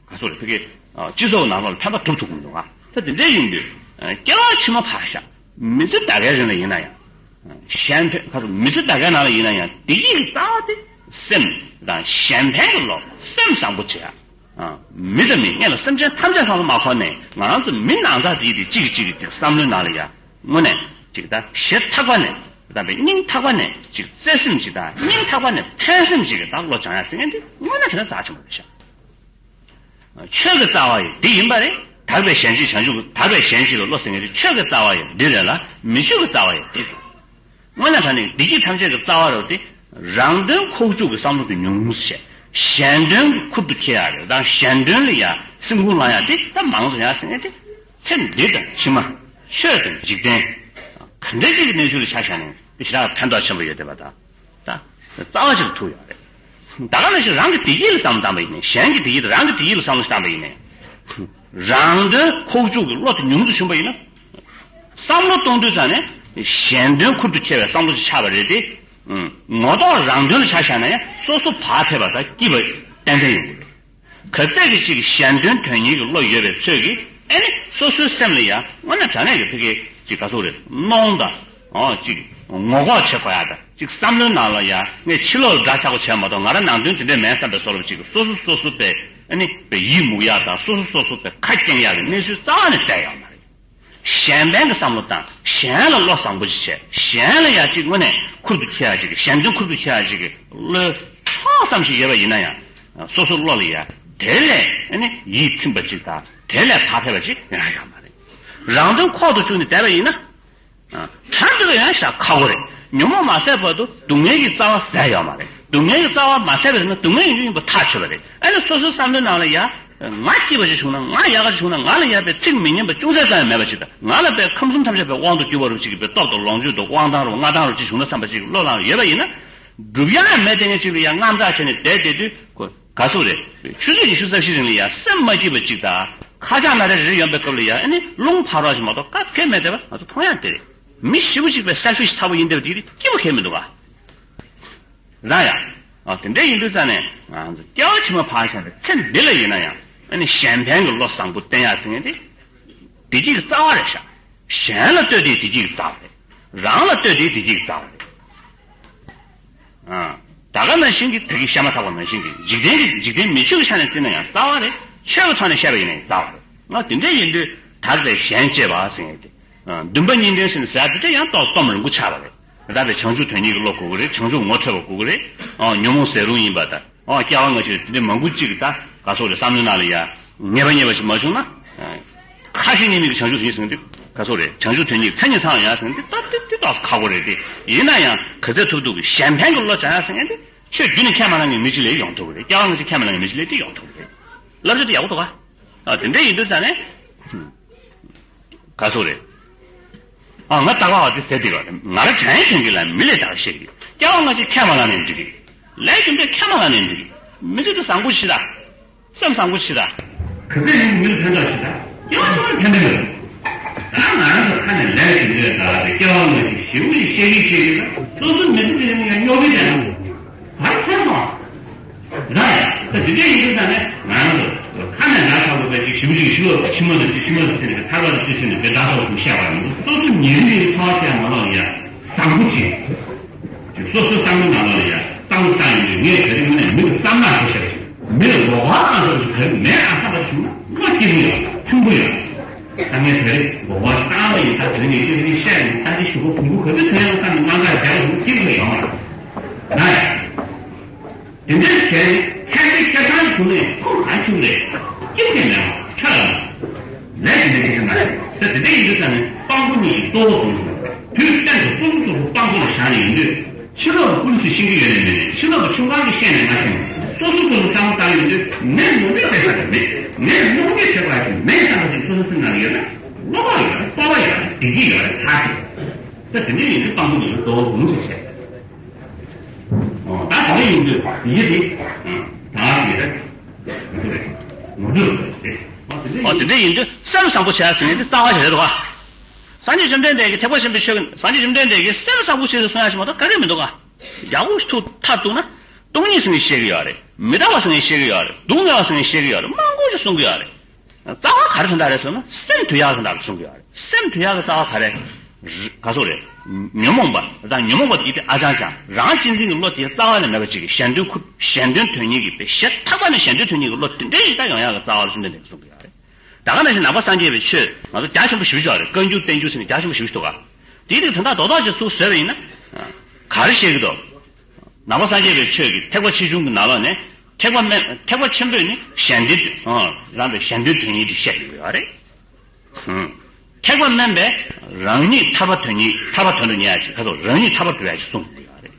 ག་སོ་རེ་ཕ་གི་སྤྱི་ཚོགས་ནང་ལོགས་ལ་ཕན་པ་སྒྲུབ་ཐུབ་ཀྱི་མི་འདུག་ཨ། ད་དེ་འདྲ་ཡིན་དུས་སྐྱེ་བ་ཕྱི་མ་ཕར་བཞག་མི་ཚེ་ད་གའི་རིང་ལ་ཡིན་ན་ཡང་། གཞན་ཕན་ཁ་སོ་མི་ཚེ་ད་གའི་ནང་ལ་ཡིན་ན་ཡང་བདེ་སྐྱིད་ཀྱི་རྩ་བ་དེ་སེམས་དང་གཞན་ཕན་གྱི་བློ། སེམས་བཟང་པོ་བྱེད་ཡ། ཨ། མི་དང་མི་སྔོན་ལ་སེམས་ཅན་ཐམས་ཅད་ཚང་མ་མ་འཁོར་ནས། ང་རང་ཚོ་མི་ནང་ཚགས་དེ་དེ་གཅིག་གིས་གཅིག་གི་དེ་བསམ་བློའི་ནང་ལ་ཡ་དངོས་གནས་ཅིག་ད་ཞེ་ཐག་པ་ནས་དང་པའི་སྙིང་ཐག་པ་ནས་ཅིག་བརྩེ་སེམས་ཅིག་དང་སྙིང་ཐག་པ་ནས་ཕན་སེམས་ཅིག་གི་ད་བློ་སྦྱང་ཡ་ཟེར་མཁན་དེ་དངོས་གནས་དྲང་གནས་རྩ་ཆེན་པོ་རེད་ཤག་ཆོས་ཀྱི་རྩ་བ་ཡི་འདི་ཡིན་པ་རེད། དག་པའི་གཞན་གཅེས་བྱང་ཆུབ། དག་པའི་གཞན་གཅེས་ལ་བློ་ཟེར་མཁན་དེ་ཆོས་ཀྱི་རྩ་བ་ཡི་འདི་རེད་ལ། མི་ཆོས་ཀྱི་རྩ་བ་ཡི་འདི་རེད། དངོས་གནས་དྲང་གནས་བདེ་སྐྱིད་ཐམས་ཅད་ཀྱི་རྩ་བ་རེད་དེ། རང་དོན་ཁུག་ཀྱོག་གི་བསམ་བློ་དེ་ཉུང་ངུ་བྱས། གཞན་དོན་ཁུར་དུ་འཁྱེར་ཡ་རེད་དང་། གཞན་དོན་ལ་ཡ་སེམས་ཁུར་བླང་ཡ་དེ་ད་མང་ཙམ་ཡ་ཟེར་མཁན་དེ། ཚེ་འདི་དང་ཕྱི་མ། ཆོས་དང་འཇིག་རྟེན། ག་འདྲ་ཅིག་གི་གནས་ཚུལ་ལ་ཆ་བཞག་ནས་དེ་ཞེ་དྲག་ཕན་ཐོགས་ཆེན་པོ་ཡོད་བསྡད་པ་དང་། ད་རྩ་བ་ཅིག་ཐུག་ཡོད་རེད། ད་ག་ནང་བཞིན་རང་གི་བདེ་སྐྱིད་ལ་བསམ་བཏང་པ་ཡིན་ནའི། གཞན་གྱི་བདེ་སྐྱིད་དང་རང་གི་བདེ་སྐྱིད་ལ་བསམ་བློ་བཏང་པ་ཡིན་ནའི། རང་དོན་ཁུག་ཀྱོག་གི་བློ་དེ་ཉུང་དུ་ཕྱིན་པ་ཡིན་ན། བསམ་བློ་གཏོང་དུས་ཙང་ནས་གཞན་དོན་ཁུར་དུ་འཁྱེར་བའི་བསམ་བློ་ཞིག་ཆགས་པ་རེད་དེ། ངོ་ཐོག་རང་དོན་ལ་ཆ་བཞག་ན་ཡང་སོ་སོ་བག་ཕེབས་པ་དང་སྐྱིད་པ་ཏན་ཏན་ཡོང་གི་རེད། ག་ཚད་ཀྱི་ཅིག་གཞན་དོན་དོན་གཉེར་གྱི་བློ་ཡོད་པའི་ཚོད་ཀྱིས་ཨེ་ནི་སོ་སོའི་སེམས་ལ་ཡང་དངོས་གནས་དྲང་གནས་ཀྱི་ཕ་གི་ཅིག་ག་ཚོད་རེད། གནོང་དང་། ཨོ་ཅིག་ངོ་ལྐོག་བྱེད་དགོས་ཡ་དང་། ཅིག་བསམ་བློའི་ནང་ལ་ཡང་ངས་ཕྱི་ལོགས་ལ་འདྲ་ཆགས་པོ་བྱས་མ་གཏོགས་ང་རང་ནང་དོན་དེ་འདྲས་མེད་བསམ་པའི་བཟོ་འདྲ་ཅིག་སོ་སོ་སོ་སོ་པའི་ཨེ་ནི་པའི་ཡིད་མུག་ཡ་དང་། སོ་སོ་སོ་སོ་པའི་ཁ་སྐྱེངས་ཡ་གི་གནས་ཚུལ་རྩ་བ་ནས་བསྡད་ཡོད་མ་རེད། གཞན་ཕན་གྱི་བསམ་བློ་བཏང་། གཞན་ལ་བློ་བཟང་པོ་ཞིག་བྱས། གཞན་ལ་ཡ་ཅིག་དངོས་གནས་ཁུར་དུ་འཁྱེར་ཡ་ཅིག་གཞན་དོན་ཁུར་དུ་འཁྱེར་ཡ་ཅིག་གི་བློའི་ཕྲང་ཙམ་ཞིག་ཡོད་པ་ཡིན་ན་ཡང་། སོ་སོ་བློ་ལ་ཡ་དེ་ལས་ཨ་ནི་ཡིད་ཚིམ་པ་ཅིག་དང་། དེ་ལས་ཐག་ཆོད་པ་ཅིག་ཡོང་ཡ་ཡོད་མ་རེད། རང་དོན་ཁོག་ཏུ་བཅུག་ནས་བསྡད་པ་ཡིན་ན། ཨ། གྲ་འགྲིག་ཡང་བཞག་ཁག་པོ་རེད། ཉོན་མོངས་མ་ཟད་བར་དུ་སྡུག་བསྔལ་གྱི་རྩ་བ་ཟད་ཡོད་མ་རེད། སྡུག་བསྔལ་གྱི་རྩ་བ་མ་ཟད་པ་ཡིན་ན་སྡུག་བསྔལ་ཡོང་གི་ཡིན་པ་ཐག་ཆོད་པ་རེད། ཨ་ནི་སོ་སོའི་བསམ་བློའི་ནང་ལ་ཡ། ང་སྐྱིད་པ་ཞིག་བྱུང་ན། ང་ཡག་ག་ཞིག་བྱུང་ན། ང་ལ་ཡ་པའི་ཚིག་མི་སྙན་པ་ཅུང་ཟད་ཙམ་ཡང་མེད་པ་ཅིག་དང་། ང་ལ་པའི་ཁམས་གསུམ་ཐམས་ཅད་པའི་དབང་དུ་གྱུར་པ་རུ་ཅིག་གི་པའི་སྟོབས་དང་ལོངས་སྤྱོད་དང་དབང་ཐང་རུ་མངའ་ཐང་རུ་ཅིག་བྱུང་ན་བསམ་པ་ཅིག་བློ་ལ་ཡོད་པ་ཡིན་ན། སྒྲུབ་ཡ་མེད་དེ་ངས་ཅིག་ལ་ཡ་དངངས་སྐྲག་བྱས་ནས་བསྡད་བསྡད་དུས་ཁོ། ག་ཟེར་རེད། ཆུ་ཚོད་ཉི་ཤུ་རྩ་བཞི་རིང་ལ་ཡ་སེམས་མ་སྐྱིད་པ་ཅིག་དང་། ཁ་ཆག་སྣ་རལ་རེ་རེ་ཡོང་པའི་སྐབས་ལ་ཡ་ཨ་ནི་རླུང་འཕར་བ་ཞིག་མ་གཏོགས་ག་གེ་མེད་བསྡད་པ་ང་ཚོ་མཐོང་ཡ་དེ་རེད། མི་ཞེ་པོ་ཅིག་པའི་སེལ་ཕི་ཤི་ཚ་པོ་ཡིན་བསྡད་པ་དེ་སྐྱིད་པོ་གང་ཡང་མི་འདུག་ག། རང་ཡ། ཨ། དེ་འདྲ་ཡིན་དུས་ཙང་ནས་ང་ཚོ་སྐྱེ་བ་ཕྱི་མ་ཕར་བཞག་ནས་ཚེ་འདི་ལ་ཡིན་ན་ཡང་ཨ་ནི་གཞན་ཕན་གྱི་བློ་བཟང་པོ་བསྟེན་ཡ་ཟེར་མཁན་དེ་བདེ་སྐྱིད་ཀྱི་རྩ་བ་རེད་ཤག། གཞན་ལ་ལྟོས་དེ་བདེ་སྐྱིད་ཀྱི་རྩ་བ་རེད། རང་ལ་ལྟོས་དེ་བདེ་སྐྱིད་ཀྱི་རྩ་བ་རེད། ཨ། ད་ག་ནང་བཞིན་གྱི་ད་གིན་བཤད་མ་ཐག་པ་ནང་བཞིན་གྱི་འཇིག་རྟེན་གྱི་འཇིག་རྟེན་མི་ཆོས་ཀྱི་ཆ་ནས་བརྩིས་ན་ཡང་རྩ་བ་རེད། ཆོས་ཀྱི་ཐོག་ནས་བཤད་པ་ཡིན་ན་ཡང་རྩ་བ་རེད། ང་དེ་འདྲ་ཡིན་དུས་དག་པའི་གཞན་གཅེས་པ་ཟེར་ཡས་དེ། ཨ། འདུན་པ་གཉིས་ལྡན་ཟེར་ནས་ཟེར་ཡ་དེ་འདྲ་ཡང་ཏོག་ཙམ་རིང་པོ་ཆགས་པ་རེད། ད་བའི་བྱང་ཆུབ་དོན་གཉེར་གྱི་བློ་དགོས་ཀྱི་རེད། བྱང་ཆུབ་ངོ་འཕྲོད་པ་དགོས་ཀྱི་རེད། ཨ་ཉོན་མོངས་ཟད་རུང་ཡིན་པ་དང་། ཨ་སྐྱེ་བ་སྔ་ཕྱི་དེ་འདྲ་མང་པོ་གཅིག་གི་ད་ག་སོགས་རེད། བསམ་བློའི་ནང་ལ་ཡ་ངེས་པ་ངེས་པ་ཞིག་མ་བྱུང་ན། ཁ་ཞེ་གཉིས་མེད་ཀྱི་བྱང་ཆུབ་དོན་གཉེར་ཟེར་མཁན་དེ་ག་སོགས་རེད། བྱང་ཆུབ་དོན་གཉེར་མཚན་ཉིད་ཚང་ཡང་ཟེར་མཁན་དེ་ད་དེ་དེ་ཏོག་ཁག་པོ་རེད་དེ། ཡིན་ན་ཡང་ག་ཚད་ཐུབ་ཐུབ་ཀྱི་གཞན་ཕན་གྱི་བློ་སྦྱང་ཡ་ཟེར་མཁན་དེ། ཆོས་རྒྱུད་ནས་ཁས་མ་བླངས་མཁན་མི་གཅིག་ལ་ཡོང་ཐུབ་ཀྱི་རེད། སྐྱེ་བ་སྔ་ཕྱི་ཁས་མ་བླངས་མཁན་མི་གཅིག་ལ་དེ་ཡོང་ཐུབ་ཀྱི་རེད། བསླབ་བྱ་དེ་ཡག་པོ་འདུག་ག་ཨ་དེ་འདྲ་ཡིན་དུས་ཙང་ནས། ག་སོགས་རེད། ཨ་ང་ལྟ་བ་དེ་ཟེར་དེ་ག་ང་རང་དྲན་དྲན་གི་ལ་མི་ལས་དག་ཤེས་གི། སྐྱེ་བ་སྔ་ཕྱི་ཁས་མ་བླངས་ནས་འགྲིག་གི། ལས་རྒྱུ་འབྲས་ཁས་མ་བླངས་ནས་འགྲིག་གི། མི་ཚེ་འདི་བཟང་པོ་ཞིག་ད། སེམས་བཟང་པོ་ཞིག་ད། ག་ཚོད་ཡིན་མི་ལ་ཕན་ཐོགས་ཞིག་ད། སྐྱེ་བ་ཕན་ཐོགས་ཡོད། ད་ང་རང་ཚོ་ཁ་ནས་ལས་རྒྱུ་འབྲས་དག་སྐྱེ་བ་སྔ་ཕྱི་ཞེ་པོ་ཞིག་བཤད་གི་བཤད་གི་ད། སོ་སོ་མི་ཚེ་འདི་ནི་ཡང་རྙོག་པའི་དེ་ན་ག་རེ་ཕན་ཐོགས། ར། ད་དེ་འདྲ་ཡིན་དུས་ད་ནས་ང་རང་ཚོ་ཁ་ནས་ང་ཚ་བོ་པའི་ཅིག་ཞིབ་ཅིག་ཞིབ་ལ་ཕྱི་མ་དང་ཅིག་ཕྱི་མ་དང་ཟེར་ནས་ཐར་པ་དང་ཅིག་ཟེར་ནས་དེ་ད་ཐོག་ཏུ་བཤད་པ་ཡིན། སོ་སོ་ཉིན་རེ་ཉིན་རེ་འཚོ་བ་བྱས་མ་ལོག་ཡ་བཟང་པོ་ཅིག་ཅིག་སོ་སོ་བསམ་བློ་ནང་ལོག་ཡ་བསམ་བློ་བཏང་ཡོང་དུས་ངས་ག་རེ་ཡིན་ན་མི་ལ་བསམ་བློ་ཞིག་བྱས་ཤིང་མི་ལ་ལོག་པ་ཨ་ཟེར་ཞིག་ག་རེ་མེད་ཨ་བསམ་པ་ཞིག་ན་བློ་སྐྱིད་པོ་ཡོད། ཐུན་མོང་ཡོད། ད་ངས་དེ་རིང་གོ་བ་བཏང་བ་ཡིན། ད་དེ་རིང་ངས་ཁྱེད་ཀྱིས་བཤད་ཡིན། ད་དེ་ཞུ་གོ་ཕུང་པོ་ག་ཚོད་ཐོན་ཡོང་བསམ་ནས་དངངས་སྐྲག་རྒྱག་ཡོང་གི་ཡོད་མ་རེད། ད་དེ་འདྲ་བྱས་ནས་ཁྱེད་ཚོའི་སྐྱེ་ཐང་གུན་ནས་ཁུངས་གང་ཆུང་རེད། སྐྱིད་ཀྱི་མེད་པ་ཁྱོད་ལ་ལས་ཀྱི་ལས་ཀྱི་མ་རེད། ད་དེ་འདྲ་ཡིན་དུས་ཙང་ནས་དཔང་པོ་གཉིས་ཀྱི་གཙོ་བོ་བཟུང་ཞིང་དུས་གཏན་དུ་སོ་སོ་སོ་སོ་དཔང་པོ་ལ་བཞག་ནས་ཡིན་དུས། ཕྱི་ལོགས་ཀྱི་ཀུན་གཞི་ཤེས་ཀྱི་ཡོད་ནས་མེད་ནས་ཕྱི་ལོགས་ཀྱི་ཆུང་གང་གིས་ཤེས་ནས་མ་ཤེས་ནས་སོ་སོ་སོ་སོ་བསམ་བློ་བཏང་ཡོང་དུས་ངས་ནོར་འཁྲུལ་བྱས་པ་ཞིག་མེད། ངས་བློ་འགེལ་བྱས་པ་ཞིག་མེད་བསམ་པ་ཞིག་སོ་སོ་སེམས་ནང་ལ་ཡོད་ན་བློ་ཁོག་ཡོད་རེད། སྤོབས་པ་ཡོད་རེད། བདེ་སྐྱིད་ཡོད་རེད། ཐག་ཆོད། ད་དེ་འདྲ་ཡིན་དུས་དཔང་པོ་ཡིན་གཙོ་བོ་བཟུང་ཞིག་བྱས། ཨོ་ད་དེ་འདྲ་ཡིན་དུས་ཡིད་དེ་ད་ཡོད་རེད། ངོ་སྤྲོད་རེད། ཨོ་དེ་འདྲ་ཡིན་དུས་སེམས་བཟང་པོ་བྱས་ཟེར་ནས་འདི་རྩ་བ་ཞིག་རེད་དོ། སངས་རྒྱས་བཅོམ་ལྡན་འདས་ཀྱིས་ཐེག་པ་ཆེན་པོའི་ཆོས་ཀྱི་སངས་རྒྱས་བཅོམ་ལྡན་འདས་ཀྱིས་སེམས་བཟང་པོ་བྱེད་ཟེར་གསུང་ཡ་ཞིག་མ་གཏོགས་ག་གེ་མི་འདུག་ག་ཡག་པོ་ཐུགས་མཐར་གཏུགས་ན། སྟོང་ཉིད་ཟེར་ནས་བཤད་ཀྱི་ཡོད་རེད། མི་རྟག་པ་ཟེར་ནས་བཤད་ཀྱི་ཡོད་རེད། སྡུག་བསྔལ་བ་ཟེར་ནས་བཤད་ཀྱི་ཡོད་རེད། མང་པོ་ཞིག་གསུང་གི་ཡོད་རེད། རྩ་བ་ག་རེ་དོན་དག་རེད་ཟེར་ན་སེམས་དུལ་ཡག་དོན་དག་རེད་གསུང་གི་ཡོད་རེད། སེམས་དུལ་ཡག་གི་རྩ་བ་ག་རེ། ག་སོགས་རེད། ཉོན་མོངས་པ་དང་ཉོན་མོངས་པ་དེ་ཡིན་ཏེ་ཨ་ཅང་ཅང་རང་གཅེས་འཛིན་གྱི་བློ་དེ་རྩ་བ་ནས་མེད་པ་ཅིག་གིས་གཞན་དོན་ཁུར་གཞན་དོན་དོན་གཉེར་གྱི་དཔེ་ཞེ་ཐག་པ་ནས་གཞན་དོན་དོན་གཉེར་གྱི་བློ་དེ་འདྲ་ཞིག་ད་ཡོང་ཡག་གི་རྩ་བ་ལ་བཅོམ་ལྡན་འདས་ཀྱིས་གསུང་གི་ཡོད་རེད། ད་ག་ནང་བཞིན་ནང་པ་སངས་རྒྱས་པའི་ཆོས་ང་ཚོ་རྒྱ་ཆེན་པོ་ཞེ་པོ་ཅིག་ཡོད་རེད། བཀའ་འགྱུར་བསྟན་འགྱུར་ཟེར་ནས་རྒྱ་ཆེན་པོ་ཞེ་པོ་ཅིག་འདུག་ག་དེའི་རིགས་དོན་དག་རྡོག་རྡོག་ཅིག་ཚུར་བཟོས་པ་ཡིན་ན། ག་རེ་བཤད་ཀྱི་འདུག་ནང་པ་སངས་རྒྱས་པའི་ཆོས་ཀྱི་ཐེག་པ་ཆེ་ཆུང་གི་ནང་ལོགས་ནས་ཐེག་པ་དམན་ཐེག་པ་ཆེན་པོས་ནི་གཞན་དོན་རང་པའི་གཞན་དོན་དོན་གཉེར་དེ་བཤད་ཀྱི་ཡོད་རེད། ཐེག་པ་དམན་པས་རང་ཉིད་ཐར་པ་དོན་གཉེར་ཐར་པ་དོན་དུ་གཉེར་ཡ་ཅིག་ཁ་ཐོག་རང་ཉིད་ཐར་པ་སྒྲུབ་ཡ་ཅིག་གསུངས་ཡོད་རེད།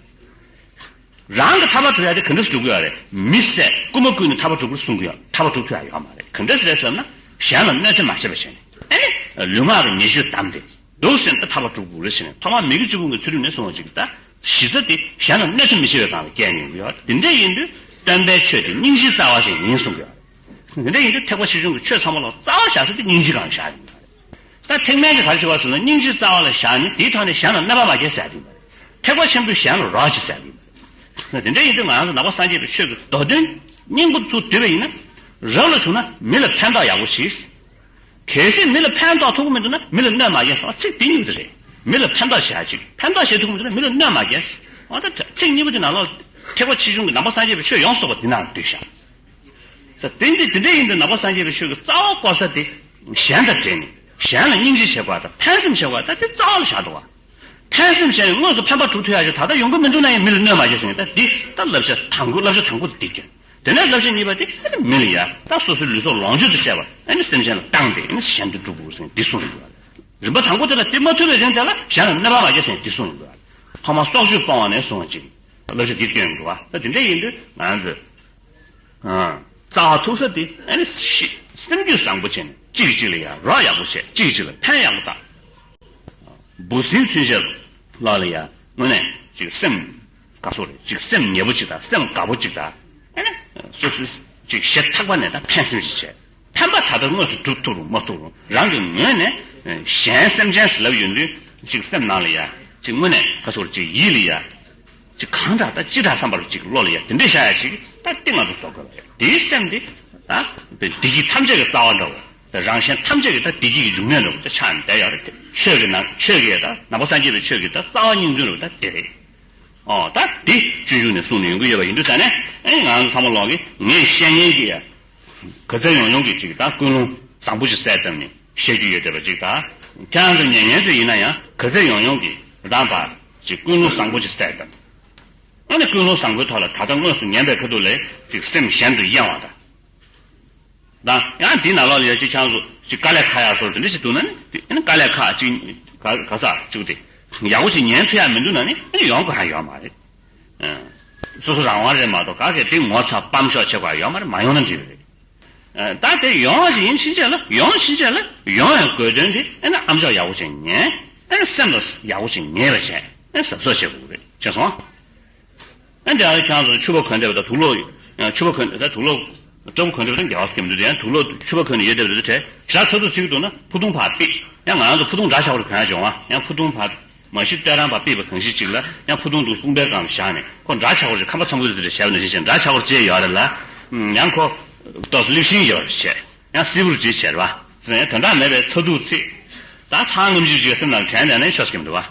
རང་གི་ཐར་པ་སྒྲུབ་ཡ་དེ་ག་འདྲ་སྒྲུབ་དགོས་ཡ་རེད། མི་བསད་རྐུ་མ་རྐུས་ནས་ཐར་པ་སྒྲུབ་དགོས་གསུང་གི་ཡོད། ཐར་པ་སྒྲུབ་ཐུབ་ཡ་ཡོད་མ་རེད། ག་འདྲ་ཟེར་ཟེར་ན་གཞན་ལ་གནོད་འཚེ་མ་བྱས་པ་བྱས་ནས་ཨ་ནི་ལུས་ངག་གི་ཉེས་སྤྱོད་བསྡམས་ཏེ་འདུག་ཟེར་ན་ད་ཐར་པ་སྒྲུབ་དགོས་རེད་ཟེར་ནས་ཐོག་མར་མི་དགེ་བཅུ་སྤོང་གི་ཚུལ་ཁྲིམས་ནས་གསུངས་པ་ཅིག་ད་གཞི་རྩ་དེ་གཞན་ལ་གནོད་འཚེ་མི་བྱེད་པའི་སྒང་ལ་བསྐྱལ་ནས་ཡོང་གི་ཡོད། དེ་འདྲ་ཡིན་དུས་སྟོན་པའི་ཆོས་དེ་སྙིང་རྗེའི་རྩ་བ་ཞིག་ཡིན་གསུང་གི་ཡོད། དེ་འདྲ་ཡིན་དུས་ཐེག་པ་ཆེ་ཆུང་གི་ཆོས་ཚང་མ་ལ་རྩ་བ་བཞག་ས་དེ་སྙིང་རྗེ་སྒང་ལ་བཞག་ཡོད་རེད། ད་ཐེག་དམན་གྱིས་ག་རེ་བྱེད་པ་ཟེར་ན་སྙིང་རྗེ་རྩ་བ་ལ་བཞག་ནས་དེའི་ཐོག་ནས་གཞན་ལ་གནོད་པ་མ་སྐྱེལ་ཟེར་ཡ་དེ་ཡིན་པ་རེད། ཐེག་པ་ཆེན་པོས་གཞན་ལ་རོགས་བྱེད་ཟེར་ཡ་དེ་ཡིན་པ་རེད། དེ་འདྲ་ཡིན་དུས་ང་རང་ཚོ་ནང་པ་སངས་རྒྱས་པའི་ཆོས་ཀྱི་མདོ་དོན་སྙིང་པོ་ཚུར་བསྡུས་པ་ཡིན་ན། རབ་ལ་བྱུང་ན་མི་ལ་ཕན་ཐོགས་ཡག་པོ་བྱེད། གལ་སྲིད་མི་ལ་ཕན་ཐོགས་ཐུབ་ཀྱི་མི་འདུག་ན་མི་ལ་གནོད་མ་སྐྱེལ་ཟེར་བ་ཚིག་འདི་གཉིས་དེ་རེད། མི་ལ་ཕན་ཐོགས་བྱེད་ཡ་གཅིག་ཕན་ཐོགས་བྱེད་ཐུབ་ཀྱི་མི་འདུག་ན་མི་ལ་གནོད་མ་སྐྱེལ་ཟེར། འོ་ད་ཚིག་གཉིས་པོ་དེ་ནང་ལོགས་ཐེག་པ་ཆེ་ཆུང་གི་ནང་པ་སངས་རྒྱས་པའི་ཆོས་ཡོངས་རྫོགས་པ་འདི་ནང་འདུས་ཤག་ས་དེ་འདི་དེ་འདྲ་ཡིན་དུས་ནང་པ་སངས་རྒྱས་པའི་ཆོས་ཀྱི་རྩ་བ་བཀོལ་ས་དེ་གཞན་དང་འབྲེལ་ནས་གཞན་ལ་སྙིང་རྗེ་བྱེད་དགོས་པ་དང་ཕན་སེམས་བྱེད་དགོས་པ་ད་དེ་རྩ་བ་ལ་བཞག་འདུག་བ། ཕན་སེམས་བྱས་ནས་དངོས་སུ་ཕན་པ་སྒྲུབ་ཐུབ་ཡག་ཅིག་ད་ལྟ་ཡོང་གི་མི་འདུག་ན་ཡང་མི་ལ་གནོད་མ་བྱེད་ཟེར་ནས་ད་འདི་ད་བསླབ་བྱ་དང་པོ་བསླབ་བྱ་དང་པོ་དེ་འདི་སྐྱོན། དེ་ནས་བསླབ་བྱ་གཉིས་པ་དེ་མི་ལ་ཡ་ད་སོ་སོའི་ལུས་སྲོག་ལོངས་སྤྱོད་དུ་བྱས་པ་ཨ་ནི་སེམས་ཅན་ལ་བཏང་སྟེ་ཨ་ནི་གཞན་དོན་སྒྲུབ་དགོས་ཟེར་ནས་འདི་གསུངས་ཡོད་པ། རིམ་པ་དང་པོ་དེ་ལ་དེ་མ་ཐུབ་པའི་རིང་དེ་ལ་གཞན་ལ་གནོད་པ་མ་བྱེད་ཟེར་ནས་འདི་གསུངས་ཡོད་པ། ཐོག་མར་སྲོག་གཅོད་སྤོང་བ་ནས་བཟུང་བ་ཅིག་བསླབ་བྱ་འདི་སྐྱོན་ཡོད་པ། ད་དེ་འདྲ་ཡིན་དུས་ང་ཚོས། རྩ་བ་ཐུག་ས་དེ་ཨ་ནི་ཤི་སེམས་རྒྱུད་བཟང་པོ་བྱས་ནས་གཅིག་གིས་གཅིག་ལ་ཡང་རོགས་ཡག་པོ་བྱས་གཅིག་གིས་གཅིག་ལ་ཕན་ཡག་པོ་བཏང་། འབུ་སྲིན་ཚུན་ཆད་ལ་ལ་ཡང་དངོས་གནས་ཅིག་སེམས་དགའ་སོགས་རེད་ཅིག་སེམས་ཉེ་པོ་ཅིག་དང་སེམས་དགའ་པོ་ཅིག་དང་ཨ་ནི་སོ་སོས་ཅིག་ཞེ་ཐག་པ་ནས་ད་ཕན་སེམས་ཅིག་བྱས་ཕན་པ་ད་ལྟ་དངོས་སུ་སྒྲུབ་ཐུབ་རུང་མ་ཐུབ་རུང་རང་གི་ངོས་ནས་གཞན་སེམས་ཅན་ཟེར་ལབ་ཡོང་དུས་ཅིག་སེམས་ནང་ལ་ཡང་ཅིག་དངོས་གནས་དགའ་སོགས་རེད་ཅིག་ཡིད་ལ་ཡང་། ཅིག་གང་དྲག་ད་ཅི་དྲག་བསམ་པར་ཅིག་བློ་ལ་ཡ་དེ་འདྲས་བཞག་ཡ་ཞིག་ད་ཏིང་ང་ཚོ་བཟོ་དགོས་པ་རེད། དེའི་སེམས་དེ་ད་བདེ་སྐྱིད་ཐམས་ཅད་ཀྱི་རྩ་བ་འདྲ་བོ་ད་རང་གཞན་ཐམས་ཅད་ཀྱི་ད་བདེ་སྐྱིད་ཀྱི་འབྱུང་གནས་འདྲ་བོ་ད་ཆགས་ནས་བསྡད་ཡོད་རེད། ཆོས་ཀྱི་ནང་ཆོས་ཀྱི་ད་ནང་པ་སངས་རྒྱས་པའི་ཆོས་ཀྱི་ད་རྩ་བ་སྙིང་བཙུན་འདྲ་བོ་ད་དེ་རེད། ཨོ་ད་དེ་སྤྱོད་འཇུག་ནས་གསུངས་ནས་ཡོང་གི་ཡོད་པ་ཡིན་དུས་ཙང་ནས་ཨེ་ང་ཚོ་ཚང་མ་ལོག་གི་ངས་བཤད་མཁན་གྱི་ཡ་ག་ཚད་ཡོང་ཡོང་གི་ཅིག་ད་ཀུན་སློང་བཟང་པོ་ཞིག་གསལ་བཏབ་ནས་བཤད་རྒྱུ་ཡོད་བསྡད་པ་ཅིག་ད་ཁྱེད་རང་ཚོ་ཉན་མཁན་ཚོ་ཡིན་ན་ཡང་ག་ཚད་ཡོང་ཡོང་གི་རང་ཕར། ཅིག་ཀུན་སློང་བཟང་པོ་ཅིག་སད་དང་། ཨ་ནི་ཀུན་སློང་བཟང་པོའི་ཐོག་ལ་ད་ལྟ་དངོས་སུ་ཉན་པའི་ཁ་ཐུག་ལས་ཅིག་སེམས་གཞན་དུ་གཡེང་བ་དང་། དང་ཡང་འདི་ནང་ལོགས་ལ་ཡ་ཅིག་ཆང་སུ་ཅིག་དཀའ་ལས་ཁག་ཡག་སོར་དེ་འདྲ་ཞིག་འདུག་ན་ནི་ཨ་ནི་དཀའ་ལས་ཁག་ཅིག་ག་ག་ས་ཅིག་དེ་ཡག་པོ་ཞིག་ཉན་ཐུབ་ཡག་མི་འདུག་ན་ནི་ཨ་ནི་ཡོང་དགོས་ཧ་ཡོད་མ་རེད། སོ་སོ་རང་དབང་རེད་མ་གཏོགས་ག་གེ་དེ་ངོ་ཚ་སྤམ་ཤོག་བྱེད་དགོས་ཡོད་མ་རེད། མ་ཡོང་ན་འགྲིག་རེད། ད་དེ་ཡོང་བ་ཞིག་ཡིན་ཕྱིན་ཆད་ལ་ཡོང་ཕྱིན་ཆད་ལ་ཡོང་ཡང་དགོས་དོན་དེ་ཨ་ནི་ཨམ་ཅོག་ཡག་པོ་ཞིག་ཉན། ཨ་ནི་སེམས་ལ་ཡག་པོ་ཞིག་ངེས་པ་བྱས་ཨ་ནི་གཟབ་གཟབ་བྱེད་དགོས་རེད། ཤེས་སོང་། ཨ་འདི་ཨ་ཁྱང་ཚོ་ཕྱུ་པ་གོན་བསྡད་པ་དང་དུག་ལོག་ཕྱུ་པ་གོན་ད་དུག་ལོག་སྐྲ་བོ་གོན་བསྡད་པ་དང་རྒྱལ་བ་སྐྱེ་མི་འདུག་དེ་ཡང་དུག་ལོག་ཕྱུ་པ་གོན་ནས་ཡོད་བསྡད་པ་དང་དེ་ཞག་ཚ་དུག་ཚིག་འདུག་ན་ཕུ་ཐུང་ཕར་ཕུད། ཡང་ང་རང་ཚོ་ཕུ་ཐུང་འདྲ་ཆགས་པོ་གོན་ཡ་བྱུང་བ། ཡང་ཕུ་ཐུང་ཕར་མ་གཞི་ལྟོས་རང་ཕར་ཕུད་པ་གང་ཞིག་ཅིག་ལ་ཡང་ཕུ་ཐུང་དུ་དཔུང་པའི་སྒང་ལ་བཞག་ནས་ཁོ་འདྲ་ཆགས་པོ་ཅིག་ཁམས་པ་ཚང་ཁུལ་དུ་དེ་བྱས་པ་ནང་བཞིན་བྱས་འདྲ་ཆགས་པོ་ཅིག་ཡོད་རེད་ལ། ཡང་ཁོ་ཏོག་ཙམ་ལེགས་ཤིང་ཡོད་རེད་བྱས་ཡང་སིལ་བུར་ཅིག་བྱས་རེད་བ། དོན་དག་མེད་པའི་ཚ་དུག་ཚིག་ད་ཚང་ངམ་ཞིག་ཅིག་སེམས་ནང་དྲན་བསྡད་ནས་ཆོག་སྐྱེ་མི་འདུག་བ།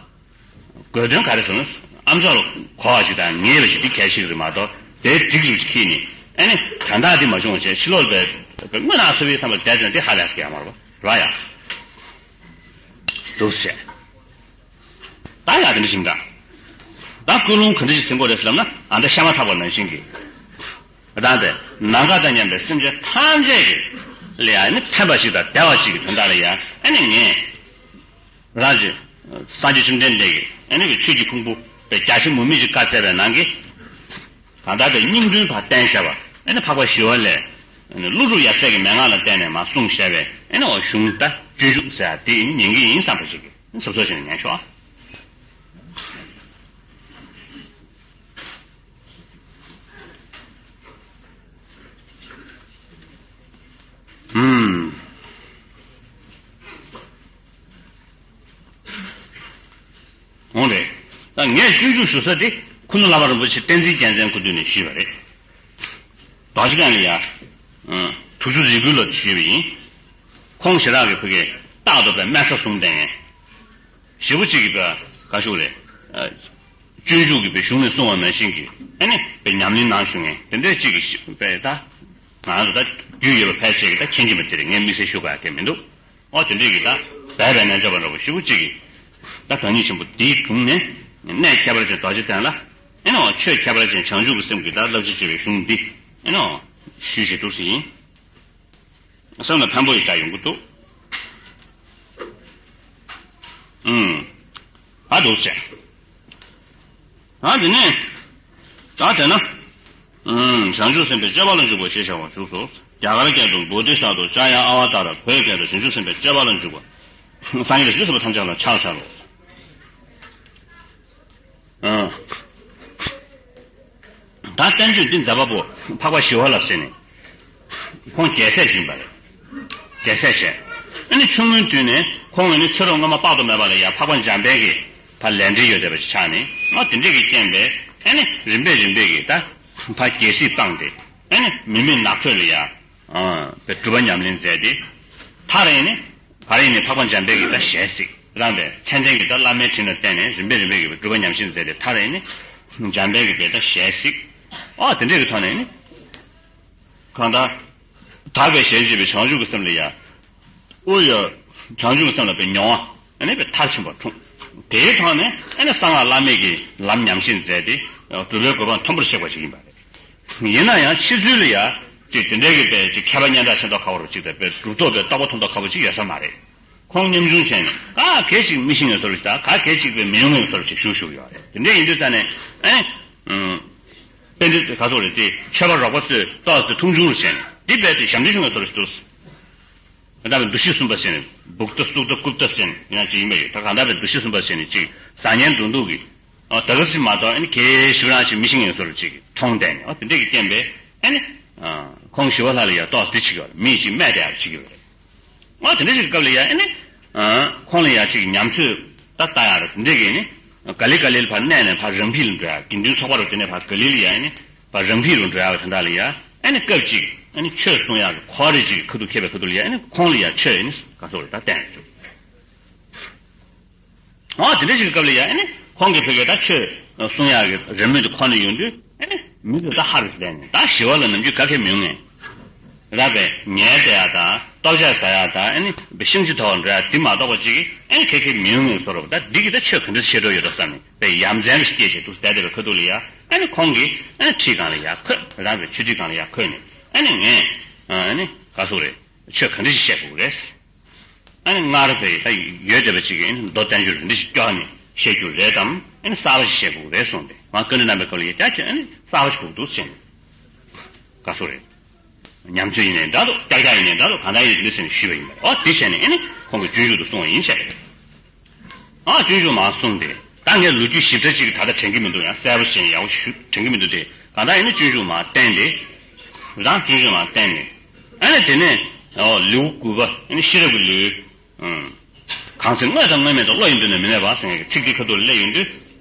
དགོས་དོན་ག་རེ་ཟེར་ན། ཨམ་ཅོག་ལ་གོ་བ་ཞིག་དང་ངེས་པ་ཞིག་འདི་གལ་ཆེ་གི་རེད་མ་གཏོགས་དེ་འགྲིག་རུ་ཞིག་ཁྱེར་ནས་ཨ་ནི་ད་ལྟ་འདི་མ་བྱུང་བ་བྱས་ཕྱི་ལོགས་པའི་དངོས་ནག་ཚ་བའི་བསམ་པ་བསྡད་དོན་དེ་ཧ་ལས་སྐྱེ་ཡ་མ་རེད་པ་རེད་བ་ཡ། འདུག་ཟེར། ད་ཡ་དེ་འདྲ་ཞིག་འདྲ། ད་ཀུན་སློང་ག་འདྲ་ཞིག་ཟིན་དགོས་རེད་ཟེར་ལབ་ན་ཨ་ད་ཤ་མ་ཐག་པ་ནང་བཞིན་གྱི། ད་དེ་ནམ་མཁའ་དང་མཉམ་པའི་སེམས་ཅན་ཐམས་ཅད་ཀྱི་ལ་ཡ་ནི་ཕན་པ་ཞིག་དང་བདེ་བ་ཞིག་གི་དོན་དག་ལ་ཡ་ཨ་ནི་ངས། རང་གི་སངས་རྒྱས་བཅོམ་ལྡན་འདས་ཀྱི་ཨ་ནི་ཆོས་ཀྱི་ཕུང་པོ་པའི་རྒྱ་ཆེ་མུ་མེད་ཀྱི་བཀའ་སྩལ་བའི་ནང་གི་གང་ལྟར་པའི་སྙིང་དོན་ཕར་བསྟན་བཞག་པ་ཨ་ནི་འཕགས་པ་ཞི་བ་ལྷས་ཀླུ་སྒྲུབ་ཡབ་སྲས་ཀྱི་མན་ངག་ལ་བརྟེན་ནས་མར་གསུངས་བཞག་པའི་ཨ་ནི་འོ་གཞུང་ད་སྤྱོད་འཇུག་ཟེར་ཡ་དེ་ཨ་ནི་ཉན་གྱི་ཡིན་བསམ་པ་ཞིག་གིས་གཟབ་གཟབ་བྱས་ནས་ཉན་ཤོག་ཨ། ཨུམ། འོང་རེད། ད་ངས་སྤྱོད་འཇུག་ཞུ་ས་དེ་ཁུ་ནུ་བླ་མ་རིན་པོ་ཆེ་བསྟན་འཛིན་རྒྱལ་མཚན་སྐུ་མདུན་ནས་ཞུས་པ་རེད། རྡོ་རྗེ་གདན་ལ་ཡ། དྲུག་ཅུ་རེ་དགུ་ལོར་ཞུས་པ་ཡིན། ཁོང་ཞེ་དྲག་གི་བོད་ཀྱི་རྟག་ཏུ་པའི་སྨན་ས་བཟུང་བསྡད་མཁན། ཞེ་པོ་གཅིག་གི་པའི་ག་ཞུ་རེད། སྤྱོད་འཇུག་གི་པའི་གཞུང་ནས་གསུངས་པ་ནང་བཞིན་གྱི་ཨ་ནི་པའི་ཉམས་ལེན་གནང་བཞུགས་མཁན་དེ་འདྲའི་གཅིག་གི་པའི་ད། ང་རང་ཚོ་ད་རྒྱུས་ཡོད་པ་ཕལ་ཆེར་གྱི་ད་མཁྱེན་གྱི་མི་དེ་རེད། ངས་དམིགས་བསལ་ཞུ་དགོས་ཡ་གང་མི་འདུག་ཨོ་དེ་འདྲས་ཀྱི་ད་སྦས་པའི་རྣལ་འབྱོར་པ་འདྲ་པོ་ཞེ་པོ་གཅིག་གིས་ད་བདག་ཉིད་ཆེན་པོ་འདིའི་དྲུང་ནས་གནས་ཁྱད་པར་ཅན་རྡོ་རྗེ་གདན་ལ་ཨེ་ནོ་ཆོས་ཁྱད་པར་ཅན་བྱང་ཆུབ་ཀྱི་སེམས་ཀྱི་ད་བསླབ་བྱ་ཅེས་པའི་གཞུང་འདི་ཨེ་ནོ་ཞུས་ཤིག་འདུག་ཟེར་ཡིན། སེམས་ལ་ཕན་པོ་ཡི་ཆ་ཡོང་གི་འདུག་ཨུམ། ཨ་འདུག་ཟེར། ད་དེ་ནས། ད་དེ་ན། ཨུམ། བྱང་ཆུབ་སེམས་དཔའི་སྤྱོད་པ་ལ་འཇུག་པ་ཞེས་བྱ་བ་བཞུགས་སོ། རྒྱ་གར་སྐད་དུ་བོ་དྷི་ས་ཏྭ་ཙ་ཡ་ཨ་ཝ་ཏཱ་ར་བོད་སྐད་དུ་བྱང་ཆུབ་སེམས་དཔའི་སྤྱོད་པ་ལ་འཇུག་པ། སངས་རྒྱས་ལ་བཞུགས་སུ་པ་ཐམས་ཅད་ལ་ཕྱག་འཚལ་ལོ། ཨུམ། ད་བསྟན་བཅོས་འདི་མཛད་པ་པོ་འཕགས་པ་ཞི་བ་ལྷ་ཟེར་ནས། ཁོང་རྒྱལ་སྲས་ཡིན་པ་རེད། རྒྱལ་སྲས་བྱས། ཨ་ནི་ཆུང་ངུའི་དུས་ནས་ཁོང་ངོས་ནི་ཚེ་རབས་སྔོན་མ་དཔག་ཏུ་མེད་པ་ལ་ཡང་འཕགས་པ་འཇམ་དཔལ་གྱི་ཕར་ལས་འབྲེལ་ཡོད་བསྡད་པ་ཞིག་ཆགས་ནས་ཨ་དེ་འདྲས་ཀྱི་རྐྱེན་པས་ཨ་ནི་རིམ་པས་རིམ་པས་ཀྱིས་ད་ཕར་རྒྱལ་སྲིད་སྤངས་ཏེ་ཨ་ནི་མི་མེད་ནགས་ཁྲོད་ལ་ཡང་སྒྲུབ་པ་ཉམས་ལེན་མཛད་དེ་མཐར་ཨ་ནི། ག་རེ་ཡིན་ནའི་འཕགས་པ་འཇམ་དཔལ་གྱི་ད་ཞལ་གཟིགས་རང་པའི་མཚན་ལྡན་གྱི་ད་བླ་མའི་དྲིན་ལ་བརྟེན་ནས་རིམ་པས་རིམ་པས་ཀྱི་སྒྲུབ་པ་ཉམས་བཞེས་མཛད་དེ་མཐར་ཡིན་ནའི་འཇམ་དཔལ་གྱི་དེ་ད་ཞལ་གཟིགས། ཨོ་དེ་འདྲས་ཀྱི་ཐོག་ནས་ནི། གང་ལྟར། དག་པའི་ཞལ་མཇལ་བའི་བྱང་ཆུབ་ཀྱི་སེམས་ལ་ཡ། ཨོ་ཡ། བྱང་ཆུབ་ཀྱི་སེམས་ལ་པའི་མྱོང་བ། ཨ་ནི་པའི་མཐར་ཕྱིན་པ་འཁྲུངས། དེའི་ཐོག་ནས་ཨ་ནི་གསང་སྔགས་བླ་མེད་ཀྱི་ལམ་ཉམས་བཞེས་མཛད་དེ། སྒྲུབ་པའི་གོ་འཕང་མཐོན་པོར་གཤེགས་པ་ཞིག་ཡིན་པ་རེད། ཡིན་ན་ཡང་ཕྱི་ཚུལ་ལ་ཡ། ཅིག་དེ་འདྲའི་གི་པའི་ཅིག་མཁས་པ་སྙན་གྲགས་ཆེ་མདོག་ཁ་པོ་རུ་ཅིག་དང་པའི་གྲུབ་ཐོབ་པའི་རྟོགས་པ་མཐོ་མདོག་ཁ་པོ་ཅིག་ཡོད་ས་མ་རེད། ཁོང་ཉམ་ཆུང་བྱས་ནས་ག་གེ་ཅིག་མི་ཤེས་ངེས་སོར་ཅིག་དང་ག་གེ་ཅིག་པའི་མི་ཡོང་ངེས་སོར་ཅིག་བཞུགས་བཞུགས་ཡོད་རེད། དེ་འདྲའི་ཡིན་དུས་ཙ་ནས་ཨེ། ཨུམ། དཔེ་འདི་ག་ཚོད་རེད་དེ་ཆོས་པ་རོགས་པ་ཚོས་ཏོག་ཙེ་མཐོང་ཆུང་རུ་བྱས་ནས་འདི་རྦད་དེ་ཞབས་འདྲེན་ཞུ་ངེས་སོར་ཅིག་འདུག་ད་པའི་འདུ་ཤེས་གསུམ་པ་ཟེར་ནས་བུག་ཏ་སུག་ཏ་ཀུབ་ཏ་ཟེར་ནས་ཡང་ཅིག་ཡིན་པ་ཡོད། ད་གང་ལྟར་པའི་འདུ་ཤེས་གསུམ་པ་ཟེར་ནས་ཅིག་བཟང་ངན་སྒྲོ་འདོགས་ཀྱི། ཨ་ད་ག་ཟེ་མ་གཏོགས་ཨ་ནི་གལ་ཞིག་རང་ཞིག་མི་ཤེས་ངེས་སོར་ཅིག་མཐོང་བསྡད་ནས་ཨ་དེ་འདྲས་ཀྱི་རྐྱེན་པས་ཨ་ནི། ཁོང་ཞི་བ་ལྷ་ལ་ཡང་ཏོག་ཙེ་བྱེད་ཀྱི་ཡོད་རེད། མི་ཞིག་སྨད་བསྡད་ཡག་བྱེད་ཀྱི་ཡོད་རེད། ཨ་དེ་འདྲས་ཞིག་གི་སྐབས་ལ་ཡང་ཨ་ནི། ཁོང་ལ་ཡང་ཅིག་ཉམས་ཚོད་ད་ལྟ་ཡག་རེད་དེ་འདྲས་ཀྱི་ནི། ག་ལེ་ག་ལེ་ལ་ཕར་གནས་ནས་ཕར་རང་འཕེལ་ལ་འགྲོ་ཡག་དགེ་འདུན་ཚོགས་པ་རུ་དེ་ནས་ཕར་ག་ལེ་ལ་ཡང་ཨ་ནི། ཕར་རང་འཕེལ་རུ་འགྲོ་ཡག་དེ་འདྲ་ལ་ཡང་ཨ་ནི་སྐབས་ཅིག་ཨ་ནི་ཆོས་གསུང་ཡག་གི་ཁོ་རེ་ཅིག་གི་ཁ་ཐུག་ཁེལ་བའི་ཁ་ཐུག་ལ་ཡང་ཨ་ནི་ཁོང་ལ་ཡང་ཆོས་ཨ་ནི་ག་ཚོད་རེད་ད་བསྟན་ཡོད། ཨོ་དེ་འདྲ་ཞིག་གི་སྐབས་ལ་ཡ་ཨ་ནི་ཁོང་གིས་ཕ་གིར་ད་ཆོས་གསུང་ཡག་གི་རེ་སྨོན་དེ་ཁོ་ནས་ཡོང་དུས་ཨ་ནི་མི་ཚོས་ད་ཧ་རུ་ལེན་ནས་ད་ཞི་བ་ལྷ་ནམ་རྒྱུན་ག་གེ་མི་ཡོང་ངས། ར་བས་ཉལ་བསྡད་ཡག་དང་ ལྟོ་ཆས་ཟ་ཡག་དང་ཨ་ནི་བའི་ཤིང་ཆུ་འཐུང་འགྲོ་ཡག་དེ་མ་གཏོགས་པ་ཅིག་གིས་ཨ་ནི་ཁེ་ཁེ་མི་ཡོང་ངེས་བཟོ་འདྲ་པོ། ད་འདི་གིས་ད་ཆོས་ག་འདྲ་ཤེས་འགྲོ་ཡོད་འགྲོ་བསམ་ནས་བའི་ཡ་མཚན་ཞིག་སྐྱེས་བྱས་འདུག་བསྡད་བསྡད་པའི་ཁ་ཐུག་ལ་ཡ། ཨ་ནི་ཁོང་གིས་ཨ་ནི་ཁྲིའི་སྒང་ལ་ཡར་འཁོད། རང་གི་ཆུ་ཁྲིའི་སྒང་ལ་ཡར་འཁོད་ནས་ཨ་ནི་ངས་ཨ་ནི་ག་ཟེར་དགོས་རེད། ཆོས་ག་འདྲ་ཞིག་བཤད་དགོས་རེད། ཨ་ནི་སྔར་བས་ད་ཡོད་བསྡད་པ་ཅིག་གིས་ཨ་ནི་མདོ་བསྟན་བཅོས་རེ་འདྲ་ཞིག་སྐྱོར་ནས་བཤད་རྒྱུ་རེད་དམ། ཨ་ནི་གསར་པ་ཞིག་བཤད་དགོས་རེད་གསུངས་ཏེ། ང་སྐུ་མགྲོན་རྣམ་པའི་སྐོར་ལ་ཡ་བསྐྱར་བྱས་ཨ་ནི་གསར་པ་ཞིག་དགོས་འདུག་ཟེར་ནས། ག་ཟེར་དགོས་རེད། ཉམས་བཅོས་ཡིན་ནའི་འདྲ་འདུག་ཀྱག་ཀྱག་ཡིན་ནའི་འདྲ་འདུག་གང་ལྟར་ཡིན་ནའི་འདི་ཟེར་ནས་ཞུས་པ་ཡིན་པ་རེད། ཨོ་དེ་བྱས་ནས་ཨ་ནི་ཁོང་གིས་སྤྱོད་འཇུག་ཏུ་གསུངས་པ་ཡིན་བྱས། ཨ་སྤྱོད་འཇུག་མར་གསུངས་ཏེ། ད་ངས་ལོ་རྒྱུས་ཞིབ་ཕྲ་ཅིག་ད་ལྟ་དྲན་གྱི་མི་འདུག་ཡང་གསལ་པོ་ཞིག་ཡག་པོ་ཞིག་དྲན་གྱི་མི་འདུག་སྟེ། གང་ལྟར་ཡིན་ནའི་སྤྱོད་འཇུག་མར་བསྟན་ཏེ། རང་སྤྱོད་འཇུག་མར་བསྟན་ནས། ཨ་ནི་དེ་ནས་ཨོ་ལེའུ་དགུ་པ་ཨ་ནི་ཤེས་རབ་ཀྱི་ལེའུ། ཨང་། གང་ཚེ་དངོས་དང་དངོས་མེད་དུ། བློ་ཡི་མདུན་ན་མི་གནས་པ་ཟེར་མཁན་གྱི་ཚིག་འདི་ཁ་ཐུག་ལ་སླེབས་ཡོང་དུས།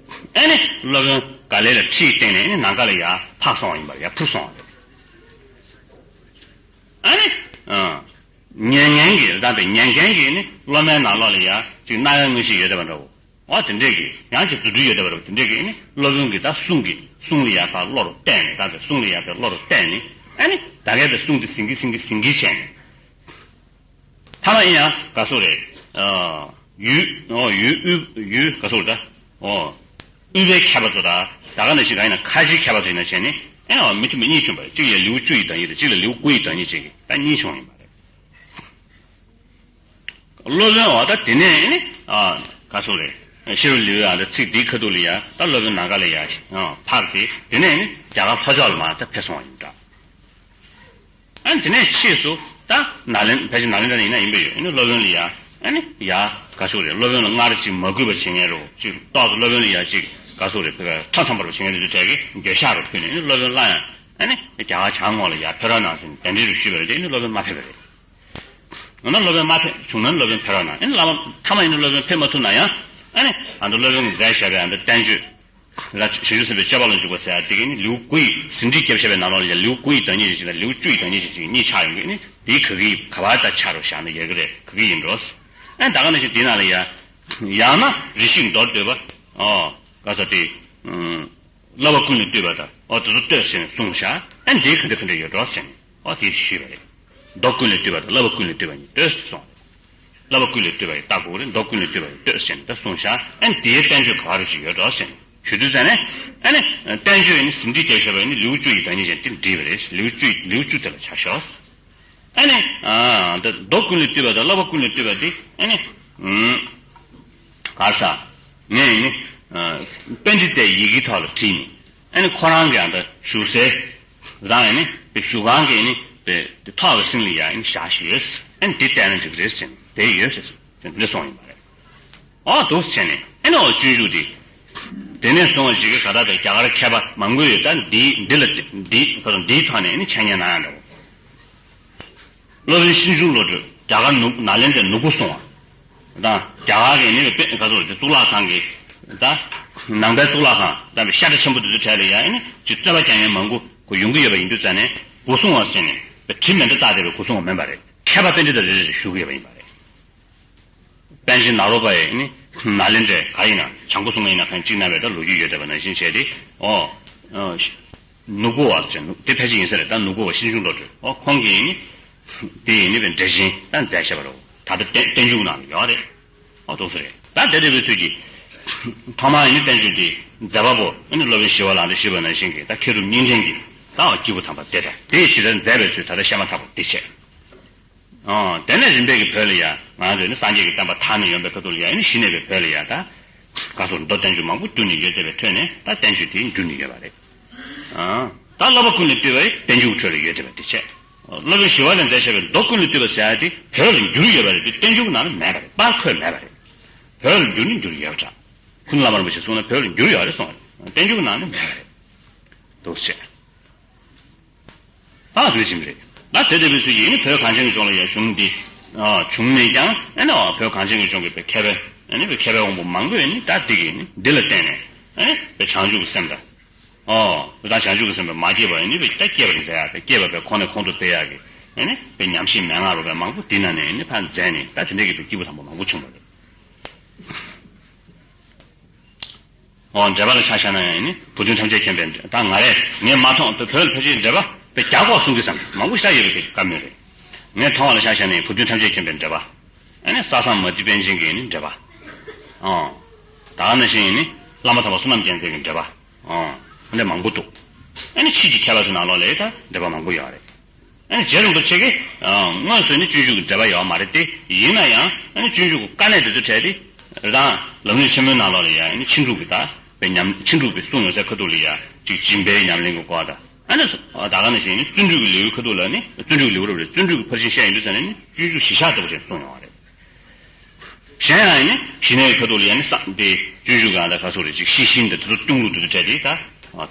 ཨ་ནི་སློབ་དཔོན་ག་ལེ་ལ་ཁྲིད་བསྟན་ནས་ཨ་ནི་ནམ་མཁའ་ལ་ཡར་འཕགས་སོང་བ་ཡིན་པ་རེད། ཡར་འཕུར་སོང་བ་རེད། ཨ་ནི། ཨང་། ཉན་མཁན་གྱི་ད་ལྟ་ཉན་མཁན་གྱི་ནི་སློབ་མའི་ནང་ལོགས་ལ་ཡ་ཅིག་རྣ་བའི་མངོན་ཤེས་ཡོད་བསྡད་པ་འདྲ་བོ། འོ་དེ་འདྲས་ཀྱི་ཡང་ཅིག་རྫུ་འཕྲུལ་ཡོད་བསྡད་པ་འདྲ་བོ་དེ་འདྲས་ཀྱི་ནི་སློབ་དཔོན་གྱི་ད་གསུང་གི་གསུང་ལ་ཡ་ཕར་བློ་རུ་གཏད་ནས། ད་ལྟ་གསུང་ལ་ཡ་ཕར་བློ་རུ་གཏད་ནས། ཨ་ནི་ད་གའི་ད་གསུང་དེ་ཟིན་གྱིས་ཟིན་གྱིས་ཟིན་གྱིས་བྱས་ནས། ཐ་མ་ཡིན་ཡང་ག་ཟེར་དགོས་རེད། ཨ། ཡུལ། ཨོ་ཡུལ་དབུས་ཡུལ་ག་ཟེར་དགོས་རེད་ད། ཨོ། དབུས་པའི་མཁས་པ་ཚོ་དང་ད་ག་ནང་བཞིན་གང་ཡིན་ན་ཁ་ཆེའི་མཁས་པ་ཚོ་ཡིན་ན་བྱས་ནས་ཨེ་ཨོ་མི་མཐུན་པ་གཉིས་བྱུང་བ་རེད། གཅིག་ལ་ལེའུ་བཅུ་ཡི་བདག་ཉིད་དང་གཅིག་ལ་ལེའུ་དགུ་ཡི་བདག་ཉིད་བྱས་ཀྱི་ད་གཉིས་བྱུང་ཡིན་པ་རེད། སློབ་དཔོན་འོ་ད་དེ་ནས་ནི་ཨ་ག་ཟེར་དགོས་རེད། ཤེས་རབ་ལེའུ་ཡ་ད་ཚིག་འདིའི་ཁ་ཐུག་ལ་ཡ་ད་སློབ་དཔོན་ནམ་མཁའ་ལ་ཡ་ཨ་འཕགས་ཏེ། དེ་ནས་ནི་རྒྱ་གར་ལྷོ་ཕྱོགས་ལ་མར་ད་ཕེབས་སོང་བ་ཡིན་འདྲ། ཨ་ནི་དེ་ནས་ཕྱིས་སུ་ད་ནཱ་ལེན་ཕལ་ཆེར་ནཱ་ལེནྡྲ་ནས་ཡིན་ན་ཡིན་པས་ཡོད། ཨ་ནི་སློབ་དཔོན་ལ་ཡ་ཨ་ནི་ཡ་ག་ཟེར་དགོས་རེད། སློབ་དཔོན་ལ་སྔར་ཅིག་མ་གུས་པ་བྱེད་མཁན་རུ་ཅིག་ཏོག་ཙམ་སློབ་དཔོན་ལ་ཡ་ཅིག་ག་ཟེར་དགོས་རེད། ཕ་ག་ཐོ་འཚམ་པར་བྱེད་མཁན་དེ་ཚོ་གྲས་ཀྱིས་འགྱོད་བཤགས་རུ་ཕུལ་ནས། ཨ་ནི་སློབ་དཔོན་སླར་ཡང་ཨ་ནི་རྒྱ་གར་བྱང་ངོས་ལ་ཡ་ཕེབས་རོགས་གནང་ཟེར་ནས་གདན་འདྲེན་རུ་ཞུས་པ་རེད་དེ། ཨ་ནི་སློབ་དཔོན་མ་ཕེབས་པ་རེད། འོ་ན་སློབ་དཔོན་མ་ཕེབས་བྱུང་ན་ནི་སློབ་དཔོན་ཕེབས་རོགས་གནང་། ཨ་ནི་བླ་མ་ཐ་མ་ཡིན་ན་སློབ་དཔོན་ཕེབས་མ་ཐུབ་ན་ཡང་ཨ་ནི་ཨ་ནི་སློབ་དཔོན་གྱིས་མཛད་བཞག་པའི་ཨ་ནི་བསྟན་བཅོས། ར་བྱང་ཆུབ་སེམས་དཔའི་སྤྱོད་པ་ལ་འཇུག་པ་ཟེར་ཡ་དེ་གའི་ནི་ལེའུ་དགུ་ཡི་ཟིན་བྲིས་བརྒྱབ་བཞག་པའི་ནང་ལོགས་ལ་ཡ་ལེའུ་དགུ་ཡི་བདག་ཉིད་ཅིག་དང་ལེའུ་བཅུ་ཡི་བདག་ཉིད་ཅིག་གཉིས་ཆགས་ཡོང་གི། ནི་དེའི་ག་གི་ག་བ་ད་ཆ་རུ་བཞག་ན་ཡོད་གི་རེད། ག་གི་ཡིན་འགྲོ། ཨ་ནི་ད་ག་ནང་བཞིན་དེའི་ནང་ལ་ཡ། ཡང་ན་རེ་ཞིག་མདོར་བསྡུས་པ། ཨོ། ག་ས་དེ། ཨུམ། བསླབ་པ་ཀུན་ལས་བཏུས་པ་དང་ཨོ་དེ་ཚོ་ལྟོས་ཟེར་ནས་གསུངས་བཞག་ཨ་ནི་དེའི་ག་འདྲ་ག་འདྲ་ཡོད་འགྲོ་ཟེར་ནས་ཨོ་དེ་ཞུས་པ་རེད། མདོ་ཀུན་ལས་བཏུས་པ་དང་བསླབ་པ་ཀུན་ལས་བཏུས་པ་གཉིས་ལྟོས་ཟེར་གསུངས། བསླབ་པ་ཀུན་ལས་བཏུས་པ་ཡི་ལྟ་དགོས་རེད། མདོ་ཀུན་ལས་བཏུས་པ་ཡི་ལྟོས་ཟེར་ནས་ད་གསུངས་བཞག་ཨ་ནི་དེའི་བསྟན་བཅོས་ག་བ་རེ་ཞིག་ཡོད་འགྲོ་ཟེར་ནས་ཞུ་དུས་ཙ་ནས། ཨ་ནི་བསྟན་བཅོས་ཡིན་ཟིན་བྲིས་བརྒྱབ་བཞག་པ་ཡིན་ན་ལེའུ་བཅུ་ཡི་བདག་ཉིད་ཅན་དེ་འགྲིག་པ་རེད། ལེའུ་བཅུ་ལེའུ་བཅུ་དེ་ལ་ཆ་ཞོག་ཨ་ནི། ཨ་ད་མདོ་ཀུན་ལས་བཏུས་པ་དང་བསླབ་པ་ཀུན་ལས་བཏུས་པ་དེ་ཨ་ནི། ཨུམ། ག་ས། ངས་ཡིན་ནི། ཨ་པཎྜི་ཏའི་ཡི་གེའི་ཐོག་ལ་བྲིས་ནས། ཨ་ནི་ཁོ་རང་གི་ཨ་ད་བཞུགས་སའི། རང་ཡིན་ནི་བཞུགས་ཁང་གི་ནི་པའི་ཐོག་གི་སེང་ལ་ཡ་ཨ་ནི་བཞག་བཞག་ཡོད། ཨ་ནི་དེ་བལྟས་ན་འགྲིག་གི་རེད་ཟེར་ནས་དེ་ཡོད་ཟེར་ཟེར་འདི་གསུངས་ཡིན་པ་རེད། ཨོ་འདུག་བྱས་ནས་ཨ་ནི་ཨོ་སྤྱོད་འཇུག་དེ། དེ་ནས་བཟུང་བ་ཅིག་གི་ག་ད་དེ་རྒྱ་གར་མཁས་པ་མང་པོ་ཡོད། ད་འདི་འདི་ལ་འདི་ག་ད་འདིའི་ཐོག་ནས་ཨ་ནི་འཆད་ཉན་གནང་ཡ་འདྲ་བོ། སློབ་དཔོན་ཤིན་ཅང་བློ་གྲོས་རྒྱ་གར་ནུབ་ནཱ་ལེནྡྲའི་ནུབ་སྒོ་སྲུང་བ། དང་རྒྱ་གར་གྱི་ནི་དཔེ་ག་ཚོད་དེ་གཙུག་ལག་ཁང་གི་ད་ནང་པའི་གཙུག་ལག་ཁང་དང་པའི་ཤ་ཁྲ་ཆེན་པོ་དེ་ཚོའི་གྲས་ལ་ཡང་ནི་ཅིག་རྩོད་པ་རྒྱག་མཁན་མང་པོ་ཁོ་ཡོང་གི་ཡོད་པ་ཡིན་དུས་ཙ་ནས་སྒོ་སྲུང་བ་ཟེར་ནས་དེ་དྲི་མེད་འདྲ་བཏགས་བསྡད་པའི་སྒོ་སྲུང་བ་མིན་པ་རེད། མཁས་པ་པཎྜི་ཏ་རེ་རེ་བཞུགས་ཀྱི་ཡོད་པ་ཡིན་པ་རེད། པཎ་ཆེན་ནཱ་རོ་པ་ཡིས་ནི་ནཱ་ལེནྡྲའི་ག་ཡིན་ན་བྱང་སྒོ་སྲུང་མ་ཡིན་ན་གང་གཅིག་གནང་བའི་ད་ལོ་རྒྱུས་ཡོད་བསྡད་པ་ནང་བཞིན་བྱས་ཏེ་ཨོ། ནུབ་སྒོ་བ་ཟེར་ནུབ་དེ་ཕལ་ཆེར་ཡིན་ས་རེད། ད་ནུབ་སྒོ་བ་ཤིན་ཅང་བློ་གྲོས་ཨོ་ཁོང་གིས་ནི། དེ་ཡིས་ནི་བའི་འགྲེལ་ཆེན་ད་མཛད་བཞག་པ་རེད། ད་ལྟ་བསྟན་བསྟན་འགྱུར་ནང་ལ་ཡོད་རེད། ཨོ་ཏོག་ཙམ་རེད། ད་དེ་འདྲ་བའི་ཚུལ་གྱིས། ཐོག་མར་ཡིན་ནི་བསྟན་བཅོས་འདི་མཛད་པ་པོ་ཨ་ནི་སློབ་དཔོན་ཞི་བ་ལྷ་འདྲེས་ཞུས་པ་ནང་བཞིན་གྱི་ད་མཁས་གྲུབ་གཉིས་ལྡན་གྱི་ད་སྐྱེས་བུ་དམ་པ་དེ་དང་དེ་ཡི་ཞེ་དྲག་མཛད་པའི་ཚུལ་ད་ལྟ་བཤད་མ་ཐག་པ་འདི་བྱས། ཨོ། དེ་ནས་རིམ་པས་ཀྱི་བོད་ལ་ཡ། ང་ཚོས་ནི་སངས་རྒྱས་ཀྱི་བསྟན་པ་དར་ནས་ཡོང་པའི་ཁ་ཐུག་ལ་ཡ་ནི་གཞི་གནས་པའི་བོད་ལ་ཡ་ད། ག་ཚོད་མདོ་བསྟན་བཅོས་མང་པོ་བསྒྱུར་ནས་ཡོད་བསྡད་པའི་ཁྲོད་ནས་ད་བསྟན་བཅོས་དེ་འགྱུར་ནས་ཡོད་པ་རེད། ཨ། ད་བསླབ་པ་ཀུན་ལས་བཏུས་པ་ཡི་བསྟན་འགྱུར་ཁྲོད་ལ་ཡོད་བསྡད་པ་དེ་བྱས། བསླབ་པའི་ཞི་བ་ལྷས་མཛད་བཞག་པའི་མདོ་ཀུན་ལས་བཏུས་པ་ཟེར་ཡ་དེ་བོད་ལ་འགྱུར་ཡོད་པ་རེད་དེ་བསྟན་འགྱུར་ནང་ལ་མེད་པ་རེད། པར་འཁོད་མེད་པ་རེད། བོད་ལ་འགྱུར་ནི་འགྱུར་ཡོད་པ་འདྲ། ཁུ་ནུ་བླ་མ་རིན་པོ་ཆེས་གསུངས་ན་བོད་ལ་འགྱུར་ཡོད་རེད་གསུངས་པ་རེད། བསྟན་འགྱུར་ནང་ལ་མེད་པ་རེད། འདུག་ཟེར། ད་དུས་ཕྱིན་པ་རེད། ད་དེ་ལྟ་བུའི་ཚུལ་གྱིས་ནི་བོད་གངས་ཅན་གྱི་ལྗོངས་ལ་ཡང་གཞུང་འདི། ཨ། བྱུང་མེད་ཀྱང་ཨ་ནི་བོད་གངས་ཅན་གྱི་ལྗོངས་ཀྱི་བའི་མཁས་པའི་ཨ་ནི་བའི་མཁས་པའི་དབང་པོ་མང་པོས་ནི་ད་འདི་གི་ནི་འདི་ལ་བརྟེན་ནས་ཨ་ནི་བའི་བྱང་ཆུབ་ཀྱི་སེམས་དང་། ཨོ། བོད་དང་བྱང་ཆུབ་ཀྱི་སེམས་པ་མ་སྐྱེས་པ་ཨ་ནི་བའི་ད་སྐྱེས་པར་མཛད་ཡག་དང་སྐྱེས་པ་བའི་ཁོང་ནས་ཁོང་དུ་སྤེལ་ཡག་གི་ཨ་ནི་བའི་ཉམས་ཞིབ་མན་ངག་རུ་བའི་མང་པོ་འདི་ན་ནས་ནི་ཕར་མཛད་ནས་ད་དེ་འདྲའི་གི་བའི་སྐྱེས་བུ་དམ་པ་མང་པོ་བྱུང་བ་རེད། འོ་འགྲེལ་པ་ལ་ཆ་བཞག་ན་ཡང་ནི་བུ་སྟོན་ཐམས་ཅད་མཁྱེན་པའི་ད་ང་རེ་ངས་མ་མཐོང་བོད་ལ་ཕལ་ཆེར་འགྲེལ་པ་དཔེ་རྒྱ་ཁོག་གསུང་གི་བསམ་མང་པོ་ཞིག་ཡོད་པའི་བཀའ་མོལ་རེད། ངས་མཐོང་བ་ལ་ཆ་བཞག་ནས་བུ་སྟོན་ཐམས་ཅད་མཁྱེན་པའི་འགྲེལ་པ། ཨ་ནི་ས་བཟང་མ་ཏི་པཎ་ཆེན་གྱི་ནི་འགྲེལ་པ། ཨང་། ད་ག་ནང་བཞིན་ཡིན་ནི་བླ་མ་དམ་པ་བསོད་ནམས་རྒྱལ་མཚན་གྱི་འགྲེལ་པ། ཨང་། ཨ་ནི་མང་པོ་འདུག་ཨ་ནི་ཕྱིས་ཀྱི་མཁས་པ་ཚོའི་ནང་ལོགས་ལ་ད་འགྲེལ་པ་མང་པོ་ཡོད་རེད། ཨ་ནི་རྗེ་རིན་པོ་ཆེ་གིས་དངོས་སུ་ནི་སྤྱོད་འཇུག་གི་འགྲེལ་པ་ཡོད་མ་རེད་དེ། ཡིན་ན་ཡང་ཨ་ནི་སྤྱོད་འཇུག་གི་དཀའ་གནད་དེ་ཚོའི་གྲས་དེ་རེད་དང་། ལམ་རིམ་ཆེན་མོའི་ནང་ལོགས་ལ་ཡང་ཨ་ནི་ཕྱིན་དྲུག་གི་ད་པའི་ཉམས། ཕྱིན་དྲུག་པའི་གསུང་ཡོད་སའི་ཁ་ཐུག་ལ་ཡང་ཅིག་སྦྱིན་པའི་ཉམས་ལེན་གྱི་སྐོར་དང་། ཨ་ནི་ད་ག་ནང་བཞིན་ནི་བརྩོན་འགྲུས་ཀྱི་ལེའུའི་ཁ་ཐུག་ལ་ནི། བརྩོན་འགྲུས་ཀྱི་ལེའུ་རབ་རེད། བརྩོན་འགྲུས་ཀྱི་ཕར་ཕྱིན་བཤད་ཡོང་དུས་ཙམ་ནས་ནི་སྤྱོད་འཇུག་གཞི་བཞག་ལྟ་བུ་ཞིག་གསུངས་ཡོང་བ་རེད། གཞན་ཡང་ནི་ཞི་གནས་ཀྱི་ཁ་ཐུག་ལ་ཡང་ནི་བསམ་དེ་སྤྱོད་འཇུག་གི་ཨ་ད་ག་སོགས་རེད། ཅིག་ཤེས་བཞིན་དེ་དེ་ཚོ་སྟོང་ལུགས་དེ་ཚོ་བྲལ་ཏེ་ད།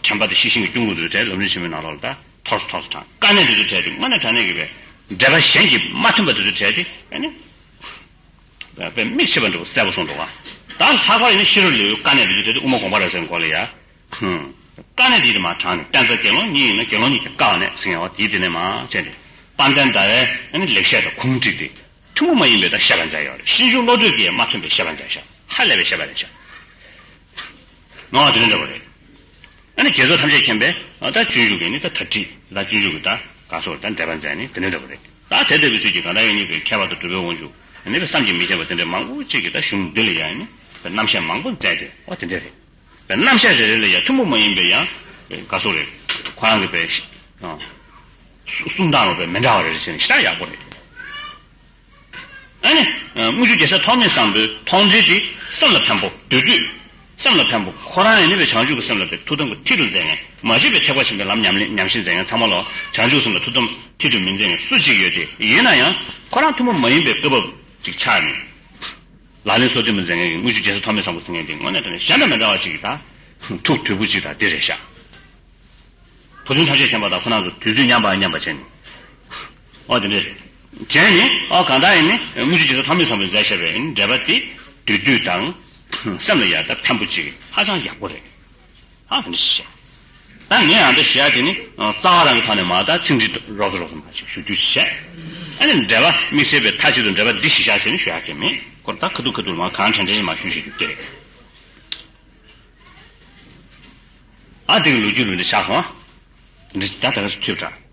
དྲན་པ་དེ་ཤེས་བཞིན་གྱི་སྟོང་ལུགས་དེ་ཚོ་བྲལ། ལམ་རིམ་ཆེན་མོའི་ནང་ལོགས་ལ་ད་ཐོར་སོ་ཐོར་སོ་དྲངས། དཀའ་གནད་དེ་ཚོ་བྲལ་ཏེ་དངོས་གནས་དྲང་གནས་ཀྱི་བའི་འགྲེལ་པ་གཞན་གྱིས་མ་ཐོན་པ་དེ་ཚོ་བྲལ་ཏེ་ཨ་ནི། དཔེ་མིག་ཕྱེས་པ་འདྲ་པོ་གསལ་པོ་གསུངས་འདུག་ག་ད་ལྷག་པར་ཡིན་ན་ཤེས་རབ་ལེའུའི་དཀའ་གནད་དེ་ཚོ་བྲལ་ཏེ་དབུ་མ་དགོངས་པ་རབ་གསལ་མགོ་ལ་ཡ། ཧུམ། དཀའ་གནད་འདི་དེ་མར་དྲངས་ནས། བསྟན་རྩ་དགེ་སློང་གཉིས་ཡིན་ན་དགེ་སློང་གཉིས་ཀྱི་དཀའ་བ་ནས་ཟེར་ཡོང་བ་དེའི་དེ་ནས་མར་བྱས་ནས། དཔལ་ལྡན་ཟླ་བའི་ཨ་ནི་ལེགས་བཤད་དང་གུང་བསྒྲིགས་ཏེ། ཐུན་མོང་མ་ཡིན་པའི་ད་བཤད་པ་མཛད་ཡོད་རེད། ཕྱིན་ཅི་ལོག་སྒྲོས་ཀྱིས་མ་ཐོན་པའི་བཤད་པ་མཛད་ཤག་ཧ་ལས་པའི་བཤད་པ་རེད་ཤག་ནོར་བ་དེ་འདྲ་འདྲ་པོ་རེད། ཨ་ནི་རྒྱལ་ཚབ་ཐམས་ཅད་མཁྱེན་པའི་ཨ་ད་སྤྱོད་འཇུག་གི་ནི་ད་ད་ཁྲིད་ད་སྤྱོད་འཇུག་གི་ད་ག་སོགས་ད་འགྲེལ་པ་མཛད་ནི་དེ་འདྲ་འདྲ་པོ་རེད། ད་དེ་ལྟ་བུའི་ཚུལ་གྱིས་གང་ལྟར་ཡང་ནི་པའི་མཁས་པ་དང་གྲུབ་པའི་དབང་ཕྱུག་ཨ་ནི་པའི་བསམ་གྱིས་མི་ཁྱབ་པ་དེ་འདྲ་མང་པོ་ཅིག་གིས་ད་གཞུང་འདི་ལ་ཡང་ནི་པའི་རྣམ་བཤད་མང་པོ་མཛད་དེ། ཨོ་དེ་འདྲ་རེད། པའི་རྣམ་གཞག་རེ་རེ་ལ་ཡང་ཐུན་མོང་མ་ཡིན་པའི་ཡང་དགའ་སོགས་རེད། ཁོ་རང་གི་པའི་གསུང་སྟངས་ལ་པའི་མི་འདྲ་བ་རེ་རེ་བྱས་ནས་ཞེ་དྲག་ཡག་པོ་རེད། ཨ་ནི་དངུལ་ཆུ་རྒྱལ་སྲས་ཐོགས་མེད་བཟང་པོའི་མཐོང་གྲོལ་དེ་སེམས་ལ་ཕན་པོ་བདུད་འདུལ། སེམས་ལ་ཕན་པོ་ཁོ་རང་ཡང་ནི་པའི་བྱང་ཆུབ་ཀྱི་སེམས་ལ་པའི་ཐུགས་དམ་གྱི་མཐིལ་དུ་མཛད་མཁན། མ་གཅིག་པའི་ཐེག་པ་ཆེན་པོའི་ལམ་ཉམས་ལེན་ཉམས་བཞེས་མཛད་མཁན་ཚང་མ་ལ་བྱང་ཆུབ་སེམས་ལ་ཐུགས་དམ་མཐིལ་དུ་མི་མཛད་མཁན་སུ་གཅིག་ཡོད་དེ། ཡིན་ན་ཡང་ཁོ་རང་ཐུན་མོང་མ་ཡིན་པའི་བཀའ་བབས་ཅིག་ཆགས་ནས། ལག་ལེན་སོ་བདུན་པ་མཛད་མཁན་གྱི་དངུལ་ཆུ་རྒྱལ་སྲས་ཐོགས་མེད་བཟང་པོ་ཟེར་མཁན་དེ་དངོས་གནས་དྲང་གནས་གཞན་དང་མི་འདྲ་བ་ཅིག་གི་ད་ཐུགས་དོད་པོ་ཅིག་དང་དེ་རེད་ཤག་བུ་སྟོན་ཐམས་ཅད་མཁྱེན་པ་དང་ཁོ་རང་ཚོ་དུས་ཚོད་མཉམ་པ་མཉམ་པ་བྱས་ནས། ཨོ་དེ་འདྲས་བྱས་ནས། ཨོ་གང་ལྟར་ཡིན་ནི་དངུལ་ཆུ་རྒྱལ་སྲས་ཐོགས་མེད་བཟང་པོས་མཛད་བཞག་པའི་འགྲེལ་པ་དེ་བདུད་འདུལ་དང་སེམས་ལ་ཡ་ད་ཕན་པོ་ཅིག་ཧ་ཅང་ཡག་པོ་རེད། ཨ་ནི་ཞེས། ད་ངས་ཡང་ད་ཞུ་ཡག་དེ་ནི་རྩ་བ་རང་གི་ཐོག་ནས་མ་ད་ཚིག་འདི་རོབ་ཙམ་རོབ་ཙམ་མ་ཞིག་ཞུ་རྒྱུ་བྱས། ཨ་ནི་འགྲེལ་པ་དམིགས་བསལ་བའི་མཐའ་གཅིག་ཏུ་འགྲེལ་པ་འདི་ཞིག་བཞག་ཟེར་ནས་ཞུ་ཡག་གི་མེད། ཁོ་ད་ཁ་ཐུག་ཁ་ཐུག་ལ་མ་གང་དྲན་དྲན་ཞིག་མ་ཞུ་ཞིག་རྒྱུ་དེ་རེད། ཨ་དེ་གི་ལོ་རྒྱུས་ལུང་འདྲེན་ཆགས་སོང་། འདི་ད་ད་ག་སུ་ཐུབ་དྲ།